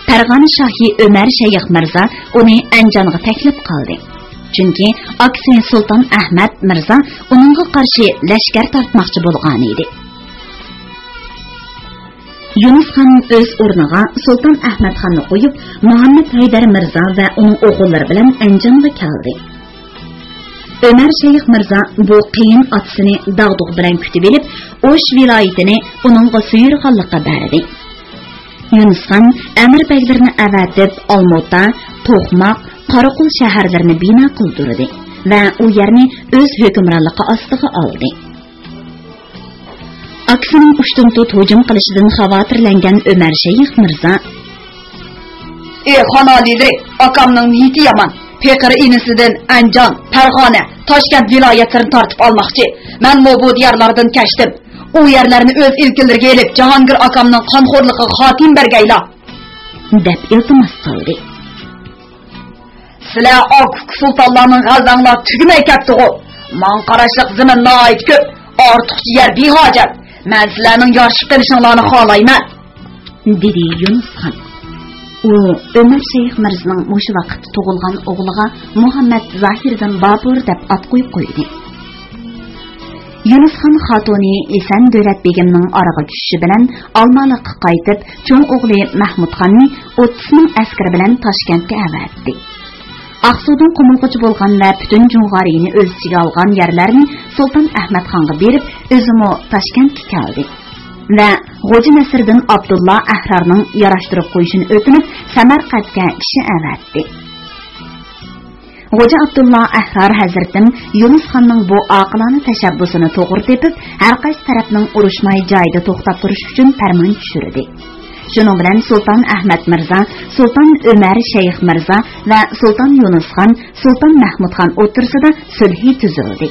پەرغانە شاھى ئۆمەر شەيخ مىرزا ئۇنى ئەنجانغا تەكلىپ قىلدى. چۈنكى ئاكىسى سۇلتان ئەھمەد مىرزا ئۇنىڭغا قارشى لەشكەر تارتماقچى بولغانىدى. يۇنۇس خان ئۆز ئورنىغا سۇلتان ئەھمەد خاننى قويۇپ، مۇھەممەد ھەيدەر مىرزا ۋە ئۇنىڭ ئوغۇللىرى بىلەن ئەنجانغا كەلدى. ئۆمەر شەيخ مىرزا بۇ قېيىن ئاتىسىنى داغدۇغا بىلەن كۈتۈۋېلىپ، ئوش ۋىلايىتىنى ئۇنىڭغا سۇيرۇغانلىققا بەردى. يۇنۇسخان ئەمىر بەگلىرىنى ئەۋەتىپ، ئالمۇتا، توقماق، قاراقول شەھەرلىرىنى بىنا قىلدۇردى ۋە ئۇ يەرنى ئۆز ھۆكۈمرانلىقى ئاستىغا ئالدى. ئاكىسىنىڭ ئۇشتۇمتۇت ھۇجۇم قىلىشىدىن خاۋاتىرلەنگەن ئۆمەر شەيخ مىرزا، ئى خان ئالىيلىرى، ئاكامنىڭ نىيىتى يامان. پېقىر ئىنىسىدىن ئەنجان، پەرغانە، تاشكەنت ۋىلايەتلىرىنى تارتىپ ئالماقچى. مەنمۇ بۇ دىيارلاردىن كەچتىم. ئۇ يەرلەرنى ئۆز ئىلكىلىرىگە ئېلىپ، جاھانگىر ئاكامنىڭ قانخورلۇقىغا خاتىمە بەرگەيلا، دەپ ئىلتىماس قىلدى. سىلەر ئاكا-ئۇكا سۇلتانلارنىڭ غەلىبەڭلار تۈگىمەي كەپتىغۇ. ماڭا قاراشلىق زېمىن ناھايىتى كۆپ، ئارتۇقچە يەر بىھاجەت. مەن سىلەرنىڭ يارىشىپ قېلىشىڭلارنى خالايمەن، دېدى يۇنۇسخان. ئۇ ئۆمەر شەيخ مىرزىنىڭ مۇشۇ ۋاقىتتا تۇغۇلغان ئوغلىغا مۇھەممەد زاھىردىن بابۇر دەپ ئات قويۇپ قويدى. يۇنۇسخان خاتۇنى ئېسەن دۆلەت بېگىمنىڭ ئارىغا چۈشۈشى بىلەن ئالمالىققا قايتىپ، چوڭ ئوغلى مەھمۇدخاننى ئوتتۇزنىڭ ئەسكىرى بىلەن تاشكەنتكە ئەۋەتتى. ئاقسۇدىن قۇمۇلغىچە بولغان ۋە پۈتۈن جۇڭغارىيىنى ئۆز ئىچىگە ئالغان يەرلەرنى سۇلتان ئەھمەدخانغا بېرىپ، ئۆزىمۇ تاشكەنتكە كەلدى ۋە غوجا نەسىردىن ئابدۇللا ئەھرارنىڭ ياراشتۇرۇپ قويۇشىنى ئۆتۈنۈپ، سەمەرقەنتكە كىشى ئەۋەتتى. غوجا ئابدۇللا ئەھرار ھەزرىتىم يۇنۇسخاننىڭ بۇ ئاقىلانە تەشەببۇسىنى توغرا تېپىپ، ھەرقايسى تەرەپنىڭ ئۇرۇشماي جايىدا توختاپ تۇرۇش ئۈچۈن پەرمان چۈشۈردى. شۇنىڭ بىلەن سۇلتان ئەھمەد مىرزا، سۇلتان ئۆمەر شەيخ مىرزا ۋە سۇلتان يۇنۇسخان، سۇلتان مەھمۇدخان ئوتتۇرىسىدا سۈلھى تۈزۈلدى.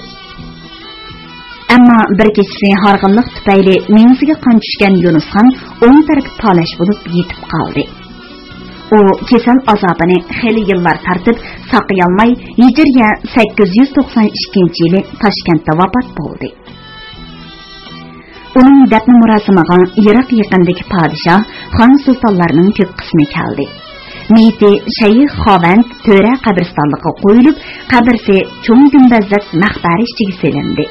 ئەمما بىر كېچىسى ھارغىنلىق تۈپەيلى مېڭىسىگە قان چۈشكەن يۇنۇسخان ئوڭ تەرىپى پالەچ بولۇپ يېتىپ قالدى. ئۇ كېسەل ئازابىنى خېلى يىللار تارتىپ ساقىيالماي، ھىجرىيە سەككىز يۈز توقسان ئىككىنچى يىلى تاشكەنتتە ۋاپات بولدى. ئۇنىڭ دەپنە مۇراسىمىغا يىراق يېقىندىكى پادىشاھ، خان سۇلتانلارنىڭ كۆپ قىسمى كەلدى. مېيىتى شەيخ خاۋەند تۆرە قەبرىستانلىقىغا قويۇلۇپ، قەبرىسى چوڭ گۈمبەزلىك مەقبەرە ئىچىگە سېلىندى.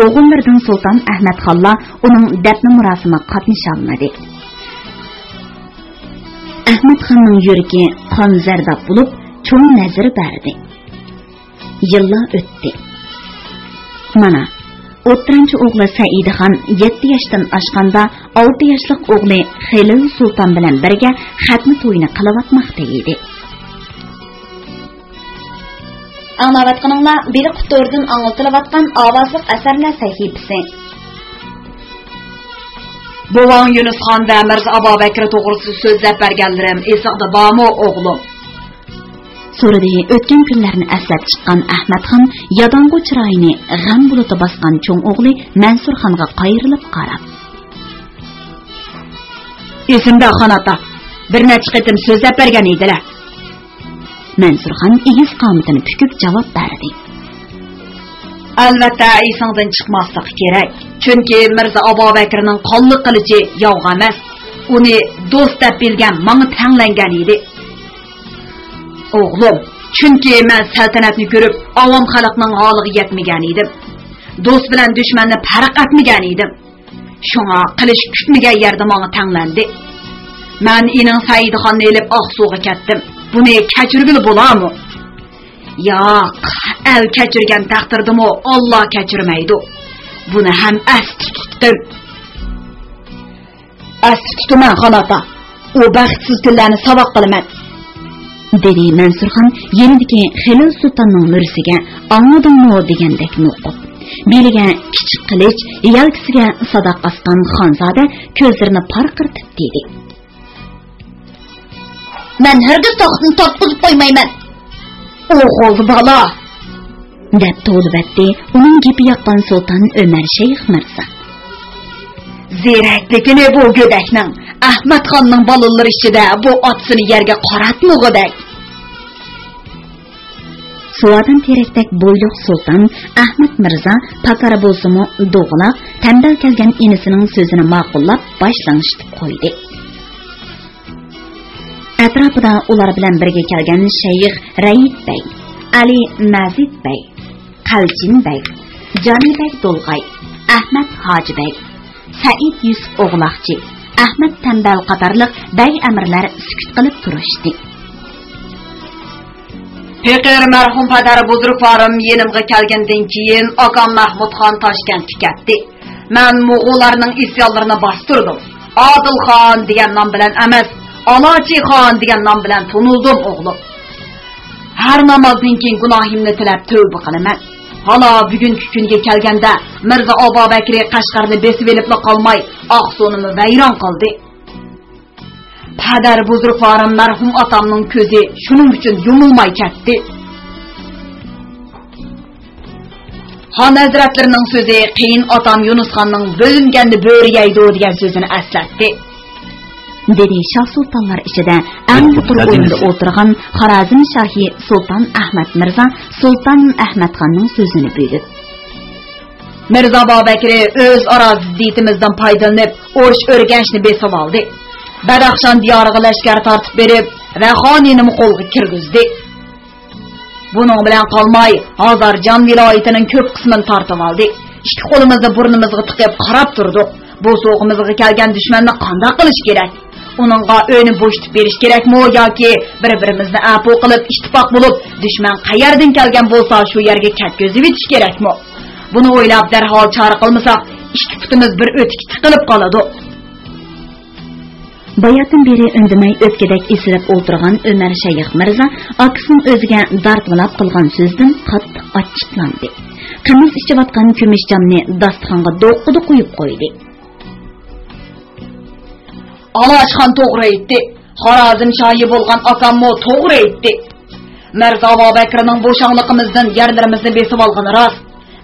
ئوغۇللىرىدىن سۇلتان ئەھمەدخانلار ئۇنىڭ دەپنە مۇراسىمىغا قاتنىشالمىدى. ئەھمەدخاننىڭ يۈرىكى قان زەرداب بولۇپ، چوڭ نەزىر بەردى. يىللار ئۆتتى. مانا، ئوتتۇرانچى ئوغلى سەئىدخان يەتتە ياشتىن ئاشقاندا، ئالتە ياشلىق ئوغلى خېلىل سۇلتان بىلەن بىرگە خەتنە تويىنى قىلىۋاتماقتا ئىدى. ئاڭلاۋاتقىنىڭلار بېلىق تورىدىن ئاڭلىتىلىۋاتقان ئاۋازلىق ئەسەرلەر سەھىپىسى. بوۋاڭ يۇنۇسخان ۋە مىرزا ئابابەكرى توغرىسىدا سۆزلەپ بەرگەنلىرىم ئېسىڭدە بارمۇ، ئوغلۇم؟ سورىدى ئۆتكەن كۈنلەرنى ئەسلەپ چىققان ئەھمەتخان ياداڭغۇ چىرايىنى غەم بۇلۇتى باسقان چوڭ ئوغلى مەنسۇرخانغا قايرىلىپ قاراپ. ئېسىمدە، خان ئاتا. بىر نەچچە قېتىم سۆزلەپ بەرگەن ئىدىلە. مەنسۇرخان ئېگىز قامىتىنى پۈكۈپ جاۋاب بەردى. ئەلۋەتتە، ئېسىڭدىن چىقماسلىقى كېرەك. چۈنكى مىرزا ئابابەكرىنىڭ قانلىق قىلىچى ياۋغا ئەمەس، ئۇنى دوست دەپ بىلگەن ماڭا تەڭلەنگەن ئىدى. ئوغلۇم، چۈنكى مەن سەلتەنەتنى كۆرۈپ، ئاۋام خەلقنىڭ ھالىغا يەتمىگەن ئىدىم. دوست بىلەن دۈشمەننى پەرق ئەتمىگەن ئىدىم. شۇڭا قىلىچ كۈتمىگەن يەردە ماڭا تەڭلەندى. مەن ئىنىڭ سەئىدخاننى ئېلىپ ئاقسۇغا كەتتىم. بۇنى كەچۈرگىلى بولارمۇ؟ ياق، ئەل كەچۈرگەن تەقدىردىمۇ ئاللا كەچۈرمەيدۇ. بۇنى ھەم ئەستە تۇتتۇم. ئەستە تۇتىمەن، خان ئاتا. ئۇ بەختسىز كۈنلەرنى ساۋاق قىلىمەن، دېدى مەنسۇرخان يېنىدىكى خېلىل سۇلتاننىڭ مۈرىسىگە، ئاڭلىدىڭمۇ دېگەندەك نوقۇپ. بېلىگە كىچىك قىلىچ، يەلكىسىگە ساداق ئاسقان خانزادە كۆزلىرىنى پارقىرىتىپ دېدى. مەن ھەرگىز تاختىنى تارتقۇزۇپ قويمايمەن. ئوغۇل بالا! دەپ توۋلىۋەتتى ئۇنىڭ گېپى ياققان سۇلتان ئۆمەر شەيخ مىرزا. زېرەكلىكىنى بۇ گۆدەكنىڭ، ئەھمەتخاننىڭ بالىلىرى ئىچىدە بۇ ئاتىسىنى يەرگە قاراتمىغۇدەك. سۇۋادان تېرەكتەك بويلۇق سۇلتان ئەھمەت مىرزا پاكارى بولسىمۇ دوغىلاق، تەمبەل كەلگەن ئىنىسىنىڭ سۆزىنى ماقۇللاپ باش لىڭشىتىپ قويدى. ئەتراپىدا ئۇلار بىلەن بىرگە كەلگەن شەيخ رەئىپ بەگ، ئەلى مەزىت بەگ، قەلچىن بەگ، جانى بەگ دولغاي، ئەھمەت ھاجى بەگ، سەئىد يۈسۈپ ئوغلاقچى، ئەھمەت تەمبەل قاتارلىق بەگ ئەمىرلەر سۈكۈت قىلىپ تۇرۇشتى. پېقىر مەرھۇم پەدەر بۇزرۇكۋارىم يېنىمغا كەلگەندىن كېيىن، ئاكام مەھمۇتخان تاشكەنتكە كەتتى. مەن موغۇللارنىڭ ئىسيانلىرىنى باستۇردۇم. ئادىلخان دېگەن نام بىلەن ئەمەس، ئالاچىخان دېگەن نام بىلەن تونۇلدۇم، ئوغلۇم. ھەر نامازدىن كېيىن گۇناھىمنى تىلەپ تۆۋبە قىلىمەن. ھالا بۈگۈنكى كۈنگە كەلگەندە، مىرزا ئابابەكرى قەشقەرنى بېسىۋېلىپلا قالماي، ئاقسۇنىمۇ ۋەيران قىلدى. پەدەر بۇزرۇكۋارىم مەرھۇم ئاتامنىڭ كۆزى شۇنىڭ ئۈچۈن يۇمۇلماي كەتتى. خان ھەزرەتلىرىنىڭ سۆزى قېيىن ئاتام يۇنۇسخاننىڭ «بۆلۈنگەننى بۆرە يەيدۇ» دېگەن سۆزىنى ئەسلەتتى. دېدى شاھ سۇلتانلار ئىچىدە ئەڭ يۇقىرى ئورۇندا ئولتۇرغان خارازم شاھى سۇلتان ئەھمەد مىرزا سۇلتان ئەھمەد خاننىڭ سۆزىنى بۆلۈپ. مىرزا بابەكرى ئۆزئارا زىددىيىتىمىزدىن پايدىلىنىپ، ئوش ئۆرگەنچنى بېسىۋالدى. بەدەخشان دىيارىغا لەشكەر تارتىپ بېرىپ، رەخانىنىمۇ قولغا كىرگۈزدى. بۇنىڭ بىلەن قالماي، ھازارجان ۋىلايىتىنىڭ كۆپ قىسمىنى تارتىۋالدى. ئىككى قولىمىزنى بۇرنىمىزغا تىقىپ قاراپ تۇردۇق. بوسۇغىمىزغا كەلگەن دۈشمەننى قانداق قىلىش كېرەك؟ ئۇنىڭغا ئۆينى بوشىتىپ بېرىش كېرەكمۇ ياكى بىر-بىرىمىزنى ئەپۇ قىلىپ، ئىتتىپاق بولۇپ، دۈشمەن قەيەردىن كەلگەن بولسا، شۇ يەرگە كەتكۈزۈۋېتىش كېرەكمۇ؟ بۇنى ئويلاپ، دەرھال چارە قىلمىساق، ئىككى پۇتىمىز بىر ئۆتۈككە تىقىلىپ قالىدۇ. باياتىن بېرى ئۈندىمەي ئۆپكىدەك ئېسىلىپ ئولتۇرغان ئۆمەر شەيخ مىرزا ئاكىسىنىڭ ئۆزىگە دارتمىلاپ قىلغان سۆزىدىن قاتتىق ئاچچىقلاندى. قىمىز ئىچىۋاتقان كۈمۈش جامنى داستىخانغا دوققىدە قويۇپ قويدى. ئالاچخان توغرا ئېيتتى. خارازم شاھى بولغان ئاكاممۇ توغرا ئېيتتى. مىرزا بابەكرىنىڭ بوشاڭلىقىمىزدىن يەرلىرىمىزنى بېسىۋالغىنى راست.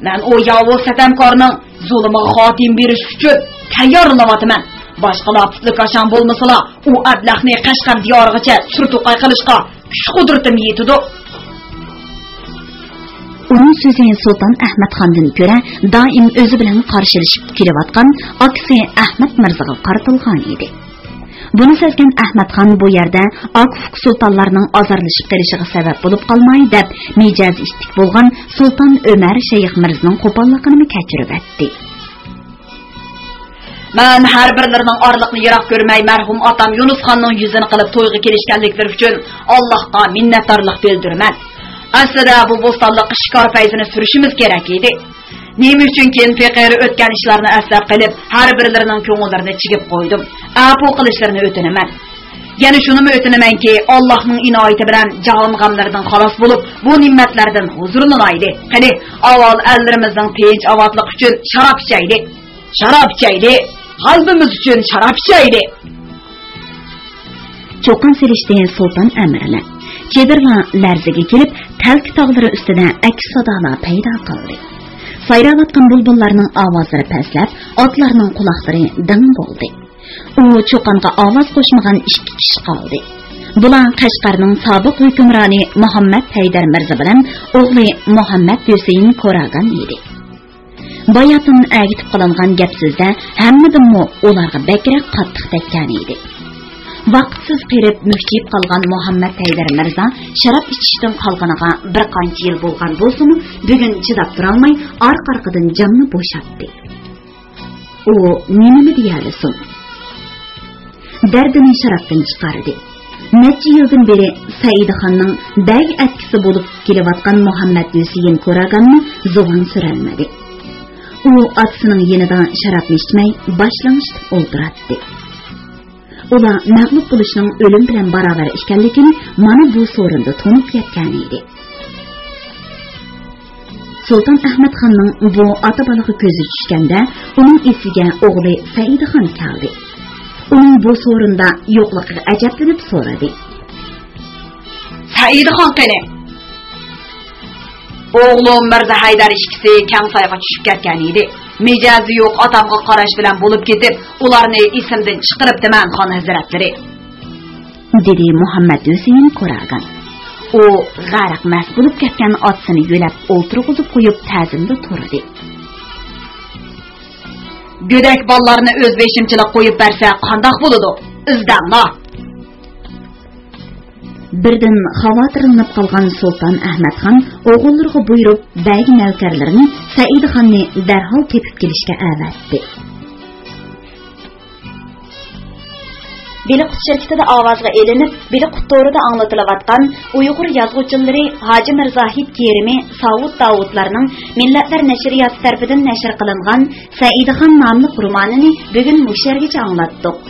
مەن ئۇ ياۋۇز سەتەمكارنىڭ زۇلۇمىغا خاتىمە بېرىش ئۈچۈن تەييارلىنىۋاتىمەن. باشقىلار پۇتلىكاشاڭ بولمىسىلا، ئۇ ئەبلەخنى قەشقەر دىيارىغىچە چۈر-توقاي قىلىشقا كۈچ-قۇدرىتىم يېتىدۇ. ئۇنىڭ سۆزى سۇلتان ئەھمەد خاندىن كۆرە دائىم ئۆزى بىلەن قارشىلىشىپ كېلىۋاتقان ئاكىسى ئەھمەد مىرزىغا قارىتىلغان ئىدى. بۇنى سەزگەن ئەھمەد خان بۇ يەردە ئاكا-ئۇكا سۇلتانلارنىڭ ئازارلىشىپ قېلىشىغا سەۋەب بولۇپ قالماي دەپ، مىجەزى ئىتتىك بولغان سۇلتان ئۆمەر شەيخ مىرزىنىڭ قوپاللىقىنىمۇ كەچۈرۈۋەتتى. مەن ھەر بىرلىرىنىڭ ئارىلىقنى يىراق كۆرمەي، مەرھۇم ئاتام يۇنۇس خاننىڭ يۈزىنى قىلىپ تويغا كېلىشكەنلىكلىرى ئۈچۈن ئاللاھقا مىننەتدارلىق بىلدۈرىمەن. ئەسلىدە بۇ بوستانلىققا شىكار پەيزىنى سۈرۈشىمىز كېرەك ئىدى. نېمە ئۈچۈنكىن پېقىر ئۆتكەن ئىشلارنى ئەسلەپ قېلىپ، ھەر بىرلىرىنىڭ كۆڭۈللىرىنى چىگىپ قويدۇم. ئەپۇ قىلىشلىرىنى ئۆتۈنىمەن. يەنە شۇنىمۇ ئۆتۈنىمەنكى، ئاللاھنىڭ ئىنايىتى بىلەن جاھان غەملىرىدىن خالاس بولۇپ، بۇ نېمەتلەردىن ھۇزۇرلىنايلى. قېنى، ئاۋۋال ئەللىرىمىزنىڭ تىنچ-ئاۋاتلىقى ئۈچۈن شاراب ئىچەيلى. شاراب ئىچەيلى! غەلىبىمىز ئۈچۈن شاراب ئىچەيلى! چۇقان سېلىشتى سۇلتان ئەمىرلەر. چېدىرلار لەرزىگە كېلىپ، تەلكە تاغلىرى ئۈستىدە ئەكس سادالار پەيدا قىلدى. سايراۋاتقان بۇلبۇللارنىڭ ئاۋازلىرى پەسلەپ، ئاتلارنىڭ قۇلاقلىرى دىڭ بولدى. ئۇ چۇقانغا ئاۋاز قوشمىغان ئىككى كىشى قالدى. بۇلار قەشقەرنىڭ سابىق ھۆكۈمرانى مۇھەممەد ھەيدەر مىرزا بىلەن ئوغلى مۇھەممەد ھۈسەيىن كوراگان ئىدى. باياتىن ئەگىتىپ قىلىنغان گەپ-سۆزدە ھەممىدىنمۇ ئۇلارغا بەكرەك قاتتىق تەگكەن ئىدى. ۋاقىتسىز قېرىپ، مۈكچىيىپ قالغان مۇھەممەد ھەيدەر مىرزا شاراب ئىچىشتىن قالغىنىغا بىر قانچە يىل بولغان بولسىمۇ، بۈگۈن چىداپ تۇرالماي، ئارقا-ئارقىدىن جاننى بوشاتتى. ئۇ نېمىنى دېيەلىسۇن؟ دەردىنى شارابتىن چىقاردى. نەچچە يىلدىن بېرى سەئىدخاننىڭ بەگ ئەتكىسى بولۇپ كېلىۋاتقان مۇھەممەد ھۈسەيىن كوراگانمۇ زۇۋان سۈرەلمىدى. ئۇ ئاتىسىنىڭ يېنىدا شارابنى ئىچمەي، باش لىڭشىتىپ ئولتۇراتتى. ئۇلار مەغلۇپ بولۇشنىڭ ئۆلۈم بىلەن باراۋەر ئىكەنلىكىنى مانا بۇ سورۇندا تونۇپ يەتكەن ئىدى. سۇلتان ئەھمەد خاننىڭ بۇ ئاتا-بالىغا كۆزى چۈشكەندە، ئۇنىڭ ئېسىگە ئوغلى سەئىدخان كەلدى. ئۇنىڭ بۇ سورۇندا يوقلۇقىغا ئەجەبلىنىپ سورىدى. سەئىدخان قېنى؟ ئوغلۇم مىرزا ھەيدەر ئىككىسى كەڭ سايغا چۈشۈپ كەتكەن ئىدى. مىجەزى يوق ئاتامغا قاراش بىلەن بولۇپ كېتىپ، ئۇلارنى ئېسىمدىن چىقىرىپتىمەن، خان ھەزرەتلىرى. دېدى مۇھەممەد ھۈسەيىن كوراگان. ئۇ غەرق مەست بولۇپ كەتكەن ئاتىسىنى يۆلەپ ئولتۇرغۇزۇپ قويۇپ، تەزىمدە تۇردى. گۆدەك بالىلارنى ئۆز بېشىمچىلىق قويۇپ بەرسە قانداق بولىدۇ؟ ئىزدەڭلار! بىردىن خاۋاتىرلىنىپ قالغان سۇلتان ئەھمەد خان ئوغۇللىرىغا بۇيرۇپ، بەگ نەۋكەرلىرىنى سەئىدخاننى دەرھال تېپىپ كېلىشكە ئەۋەتتى. بېلىققۇت شىركىتىدە ئاۋازغا ئېلىنىپ، بېلىققۇت تورىدا ئاڭلىتىلىۋاتقان ئۇيغۇر يازغۇچىلىرى ھاجى مىرزاھىت كېرىمى، ساۋۇت داۋۇتلارنىڭ مىللەتلەر نەشرىياتى تەرىپىدىن نەشر قىلىنغان سەئىدخان ناملىق رومانىنى بۈگۈن مۇشۇ يەرگىچە ئاڭلاتتۇق.